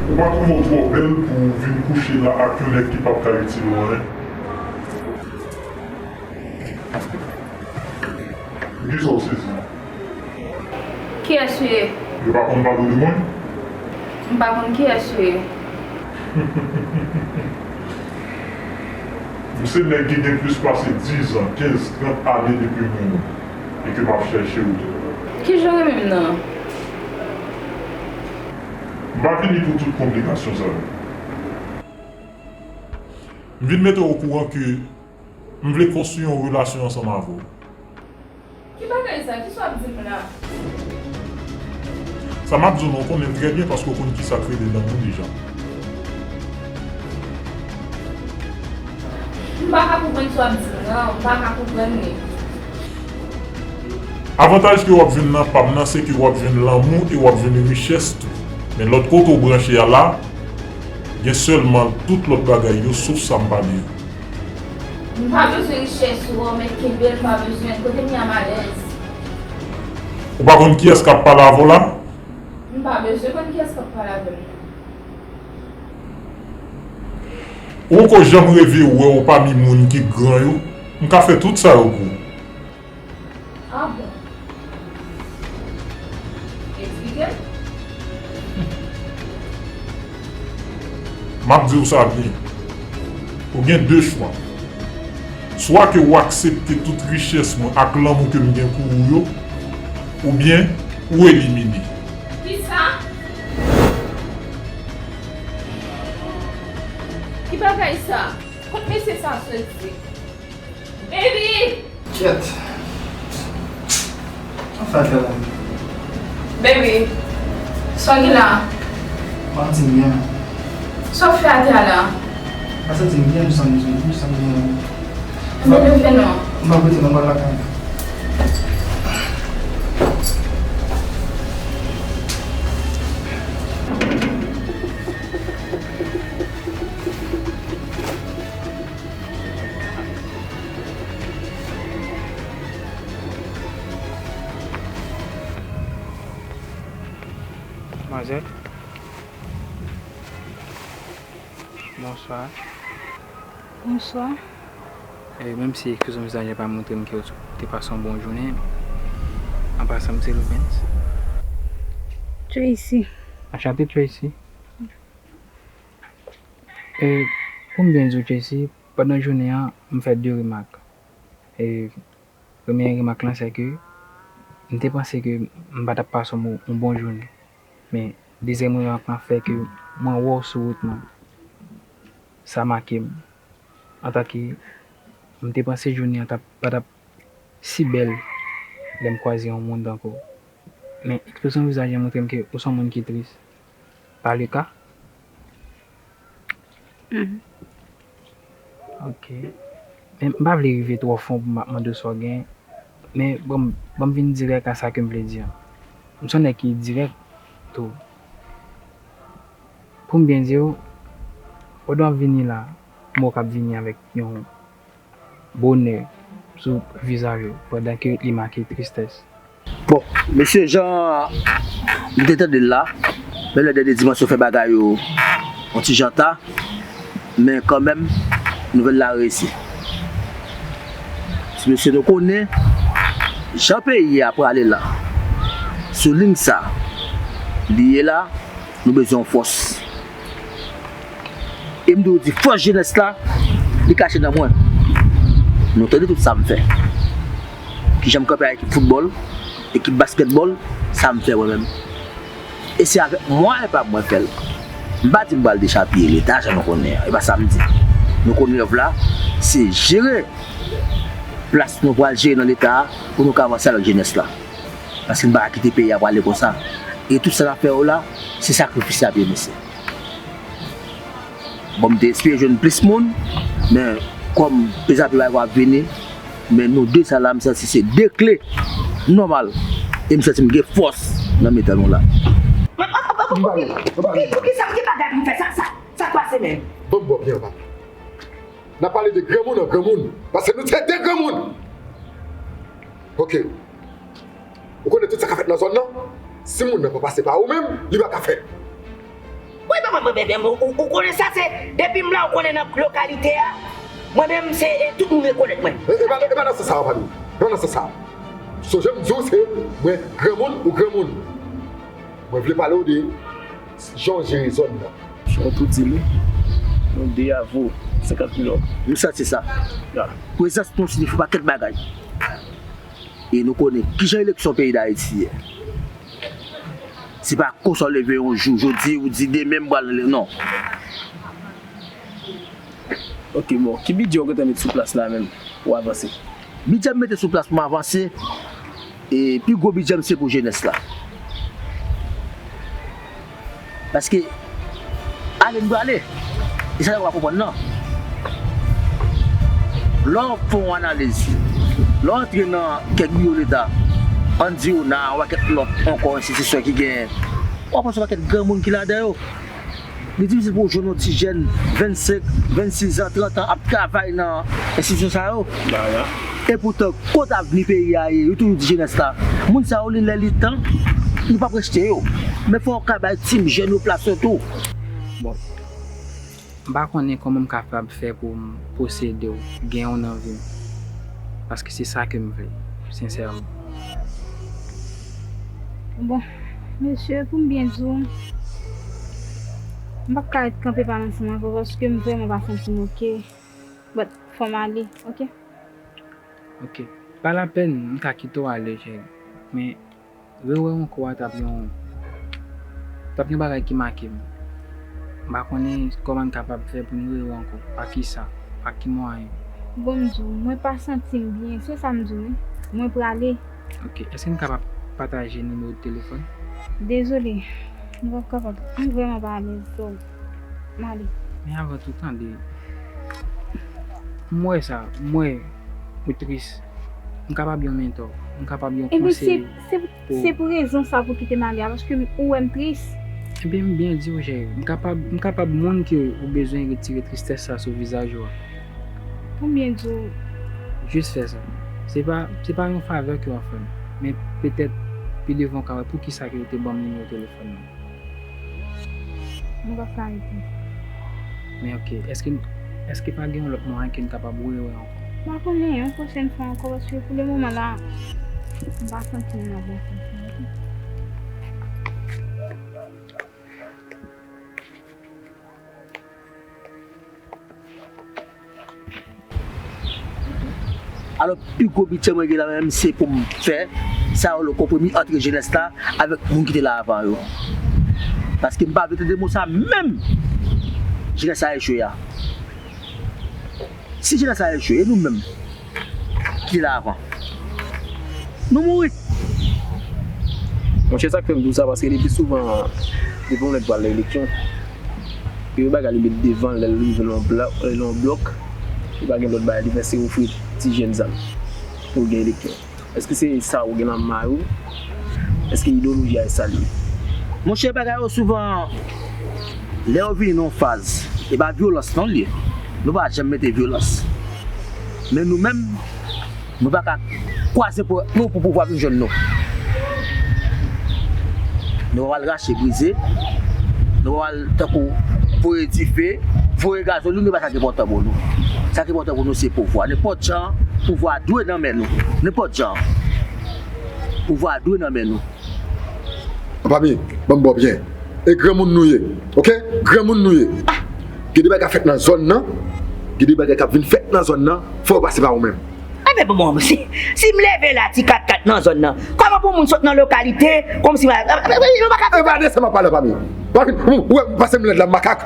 Ou pa twouve w twò bèl pou w vin kouche la ak yon nèg ki p ap ka itil ou anyen? Poukisa w sezi? Kiyès ou ye? Yo pa konn pale w de mwen? M pa konn kiyès ou ye. M se nèg ki gen plis pase diz an, kenz, trant ane depi m wè w e ke m ap chèche w tou. Kijan w renmen m nan? M pa vini pou tout konplikasyon sa yo. M vin mete w okouran ke m vle konstwi yon relasyon ansanm avè w. Ki bagay sa? Kisa w ap di m la? Sa m ap di w nan, w konnen l trè byen paske w konn kisa k rele lanmou deja. M pa ka konprann sa w ap di m nan, m pa ka konprann li. Avantaj ke w ap jwenn nan pa m nan, se ke w ap jwenn lanmou e w ap jwenn richès tou. Men lòt kote w branche a la, gen sèlman tout lòt bagay yo, sof sa m pale yo. M pa bezwen richès ou an, men kenbe l, m pa bezwen l. Kote m ye a m alèz. Ou pa konn kiyès k ap pale avè w la? M pa bezwen konn kiyès k ap pale avè m nan. Ou poko janm reve wè w pami moun ki gran yo? M ka fè tout sa yo pou ou. Ah bon? Eksplike m. M ap di w sa byen. Ou gen de chwa. Swa ke w aksepte tout richès mwen ak lanmou ke m gen pou ou yo, oubyen ou elimine. Kisa? Ki bagay sa? Kot mesye sa soti? Baby! Kyèt. Sa w fè atè la? Baby, sa w gen la? M pa santi m byen. Sa w fè atè a la? M pa santi m byen, m santi m, m santi m byen. Anben leve non. M pa prete non, m pral lakay mwen. Manzè. Bonswa. Bonswa. E, menm si ekspresyon vizaj la pa montre m ke w te pase yon bon jounen, an pasan, m se Loubens. Tracy. Anchante, Tracy. E, pou m byen di w, Tracy, pandan jounen an, m fè de remak. E, premye remak lan, se ke m te panse ke m pa t ap pase yon, yon bon jounen. Men, dezyèm remak lan fè ke mwen wè w sou wout mwen. Sa make m. Antanke m te panse jounen an t ap, pa t ap si bèl lè m kwaze yon moun ankò. Men, ekspresyon vizaj lan montre m ke ou se yon moun ki tris. Pa le ka? Ok. Men m pa vle rive twò fon pou m ap mande w sa w gen. Men ban m, ban m vin dirèk a sa ke m vle di an. M se yon nèg ki dirèk tou. Pou m byen di w, pandan w ap vini la, m wè w k ap vini avèk yon bonè sou vizaj ou, pandan ke li make tristès. Bon, mesye, jan nou te tande l la, menm lè dènye dimansyon fè bagay yo yon ti jan ta, men kanmenm, nouvèl la reyisi. Ti mesye, nou konnen jan peyi a prale la, sou liy sa li ye la, nou bezwen yon fòs. E m dwe di, fòs jenès la, li kache nan mwen. Nou tande tout sa m fè. Kijan m kanpe ak ekip foutbòl, ekip baskètbòl, sa m fè mwen menm. E se avèk mwayen pa m mwen fè l. M pa di m pral dechapye Leta, jan nou konnen an. E pa sa m di. Nou konn rèv la, se jere plas nou pral jere nan Leta a pou nou ka avanse avèk jenès la. Paske n pa ka kite peyi a prale konsa. E tout sa n ap fè yo la, se sakrifis y ap ye, mesye. Bon, m te espere jwenn plis moun, men kòm pezapye bagay yo ap vini, men nou de sa la, m santi se de kle nòmal. E m santi m gen fòs nan mitan nou la. Pou ki, pou ki, pou ki sa m gen bagay pou m fè sa, sa, sa k pase menm? Ban m ba w byen, papa. N ap pale de granmoun an granmoun, paske nou se de granmoun. Ok. Ou konnen tout sa k ap fèt nan zòn nan? Si moun nan pa pase pa ou menm, li pa ka fèt. Wi, men mwen, mwen, mwen, mwen, ou, ou konnen sa, se depi m la, ou konnen nan lokalite a, mwen menm, se, e, tout moun rekonèt mwen. E, e pa, e pa nan sans sa a, pale. E pa nan sans sa a. Sonje m di w, se mwen granmoun, ou granmoun. Mwen vle pale w de jan w jere zòn nan. Ou tou di li, nou de avè w, senkant mil lòm. M santi sa. Ya. Prezans nou siyifi pakèt bagay. E nou konnen kijan eleksyon peyi Dayiti ye. Se pa konsa w leve yon jou, jodi, ou di demen m pral nan le-, non. Ok, bon, ki bidjè w gentan met sou plas la menm pou w avanse? Bidjè m mete sou plas pou m avanse, E pi gwo bidjè m se pou jenès la. Paske ale m prale. E sa yo pa konprann nan. Lè w fè yon analiz, lè w antre nan kèk biwo leta, ann di w nan yon pakèt lòt ankò enstitisyon ki gen, w ap wè se yon pakèt granmoun ki ladan yo. Li difisil pou w jwenn yon ti jèn vennsenk, vennsis an, trant an ap travay nan enstitisyon sa yo. Epoutan, kot avni peyi a ye? Yo toujou di jenès la. Moun sa yo, li lè li tan, nou p ap rejte yo. Men fò w ka bay timoun jèn yo plas yo tou. Bon, m pa konnen kòman m kapab fè pou m posede w, gen w nan vi m. Paske se sa ke m vle, sensèman. Bon, mesye, pou m byen di w, m p ap ka ret kanpe pale ansanm avè w paske m vrèman pa santi m oke. But, fò m ale, oke? Oke. Pa lapèn, m ka kite w ale, cheri. Men, rewè w ankò a t ap yon, t ap yon bagay ki make m. M pa konnen kòman n kapab fè pou n rewè ankò. Pa kisa? Pa ki mwayen? Bon, m di w, mwen pa santi m byen. Se sa m di w, wi. Mwen prale. Oke. Èske n kapab pataje nimewo telefòn? Dezole. M p ap kapab. M vrèman pa alèz, so, m ale. Men avan tou, tande. M wè sa. M wè ou tris. M kapab yon mentò. M kapab yon konseye. Se, se pou rezon sa pou kite m ale a, paske ou wè m tris. Ebyen, m byen di w, cheri. M kapab, m kapab moun ke ou bezwen retire tristès sa sou vizaj ou a. Pou m byen di w. Jis fè sa. Se pa, se pa yon favè ke w ap fè m. Men petèt, pi devan, w ka wè poukisa ke yo te ban m nimewo telefòn nan. Nou p ap ka rete. Men oke, èske, èske pa gen yon lòt mwayen ke n kapab rewè ankò? M pa konnen, yon pwochèn fwa ankò, paske pou le moman la, m pa santi m nan bon santi. Alò, pi gwo bidjè mwen gen la menm, se pou m fè sa yo le konpwomi ant jenès la avèk moun ki te la avan yo. Paske m pa vle tande mo sa menm. Jenès la echwe a. Si jenès la echwe, e nou menm ki te la avan, nou mouri. Monchè, sa k fè m di w sa, paske depi souvan, depi yon nèg pral nan eleksyon, premye bagay li met devan l lè l rive nan yon bla-, nan yon blòk, li pa gen lòt bagay li fè, se ofri ti jèn zam pou l gen eleksyon. Èske se sa ou gen nan may ou? Èske ideyoloji a e sa l ye? Monchè, bagay yo souvan, lè yo vini nan yon faz, e pa vyolans non l ye. Nou pa janm mete vyolans. Men nou menm, nou pa ka kwaze pou, pou, pou pouvwa vin jwenn nou. Nou pa pral rache brize, nou pa pral tankou voye dife, voye gazolin, e pa sa ki enpòtan pou nou. Sa ki enpòtan pou nou se pouvwa. Nenpòt jan, pouvwa dwe nan men nou. Nenpòt jan. Pouvwa dwe nan men nou. Anpami, ban m ba w byen. E granmoun nou ye. Oke? Granmoun nou ye. Gen de bagay k ap fèt nan zòn nan. Gen de bagay k ap vin fèt nan zòn nan. Fò yo pase pa ou menm. Enben bon, bon, si, si m leve la, ti kat kat nan zòn nan, kòman pou moun sot nan lokalite, kòmsi m a, m pa ka. E pa de sa m ap pale, Anpami. Ou wè, pase m lèd la, makak.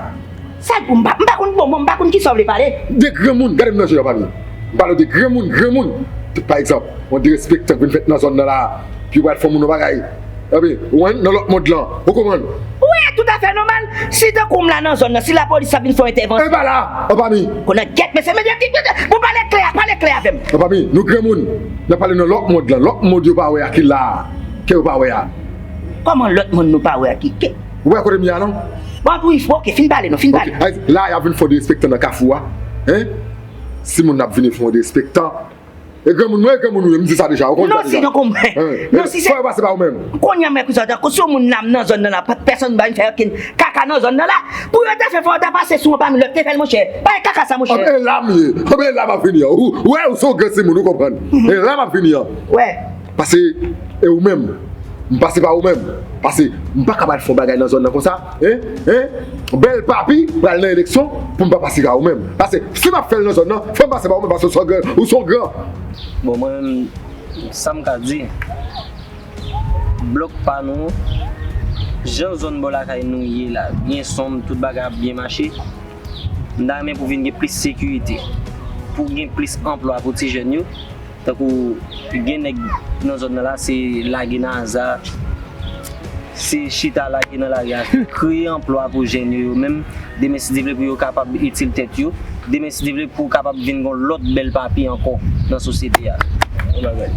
Sa l pou m pa, m pa konn, bon, bon, m pa konn kisa w vle pale. De granmoun, gade m nan je yo, Anpami. M pale w de granmoun, granmoun. Pa egzanp, yon derespektan k vin fèt nan zòn nan la, pi yo pral fè moun yon bagay. Epi, ou konprann, nan lòt mond lan, ou konprann? Wi, toutafè nòmal. Si tankou m la nan zòn nan, si lapolis ap vin fè yon entèvansyon. E pa la, Anpami. Konnen gyèt, mesye, mesye, pou pale klè, pale klè avè m. Anpami, nou granmoun, n ap pale nan lòt mond lan, lòt mond yo pa wè a ki la, ke yo pa wè a. Kòman lòt mond nou pa wè a ki, ki? Ou wè kote m ye a non? Bon, pou ifo, oke, fin pale non, fin pale. Oke, la y ap vin fè yon derespektan nan kafou a. Hein? Si moun ap vini fè yon derespektan, e granmoun mwen, e granmoun ou ye, m di sa deja, ou konn sa deja. Non, si, non, konn mwen. Non, si se fò yo pase pa ou menm. Kounye a mwen, kounye a, tankou si yon moun nan, nan zòn nan la, pèsonn pa vin fè okenn kaka nan zòn nan la. Pou yo ta fè, fò yo ta pase sou Anpami, lè yo te fè l, monchè. Pa gen kaka sa, monchè. Anben la m ye. Anben la m ap vini an. Ou wè, ou se yon gran timoun, ou konprann. E la m ap vini an. Wè. Pase, e ou menm, m pase pa ou menm. Pase, m pa ka pral fè yon bagay nan zòn nan konsa. Hein? Hein? Bèl papi pral nan eleksyon pou m pa pase pa ou menm. Pase, si m ap fè l nan zòn nan, fò m pase pa ou menm, pase ou se yon gran, ou se yon gran. Bon, mwen menm, sa m ka di, blòk pa nou, jan zòn bò lakay nou ye la, byen sonm, tout bagay ap byen mache. M ta renmen pou vin gen plis sekirite, pou gen plis anplwa pou ti jèn yo. Tankou gen nèg nan zòn nan la, se lage nan aza, se chita lage nan lari a, kreye anplwa pou jèn yo, yo menm, demen si Dye vle pou yo kapab itil tèt yo, demen si Dye vle pou kapab vin gon lòt bèl papi ankò nan sosyete a. Yon bagay.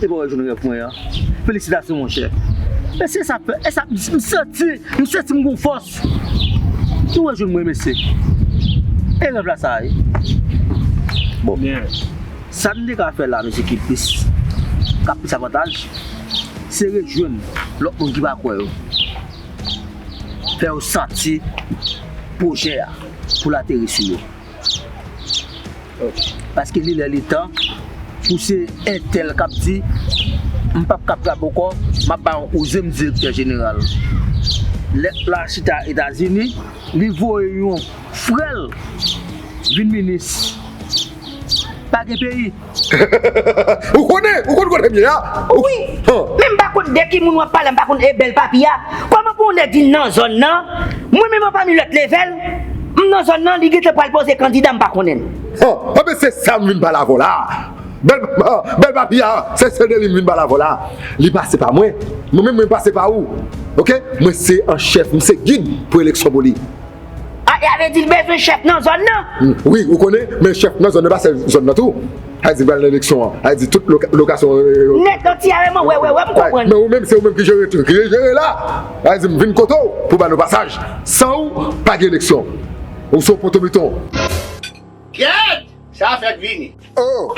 E pa wè jwenn rèv mwen an. Felisitasyon, monchè. Mesye, sa fè, e sa, m, m santi, m santi m gon fòs. Nou wè jwenn mwen, mesye. E rèv la sa ye. Bon. Sa n te ka fè la, mesye, ki plis, k ap plis avantaj, se rejwenn lòt moun ki pa kwè yo. Fè yo santi pwojè a pou l ateri sou yo. Paske li lè li tan pou se entèl k ap di, "M p ap kap rap ankò, m ap ba yon oze m direktè jeneral." Lèt la chita Etazini, li voye yon frè l vin minis. Pa gen peyi. Ou konnen, ou konn kote m ye a? Ou- Wi. Hàn. Men m pa konn de ki moun w ap pale, m pa konn e bèl papi a. Kòman pou yon nèg vin nan zòn nan? Mwen menm an pami lòt level, m nan zòn nan, li gentan pral poze kandida, m pa konnen l. Hàn. Anben se sa m vin pale avè w la. Bèl, hàn, bèl papi a, se, se de li m vin pale avè w la. Li pase pa mwen. Mwen menm, mwen pase pa ou. Oke? Mwen se an chèf, m se gid pou eleksyon pou li. A, e a vle di l bezwen chèf nan zòn nan? Wi, ou konnen, men chèf nan zòn nan pa sèl zòn nan tou. Sa vle di pral nan eleksyon an. Sa vle di tout loka- lokasyon. Nèg nan ti a, mwen wè, wè, wè, m konprann. Men ou menm, se ou menm ki jere tout, ki jere la. Sa vle di m vin kote w pou ba nou pasaj. San ou, pa gen eleksyon. Ou se yon potomiton. Kèt! Sa fèk vini. Oh!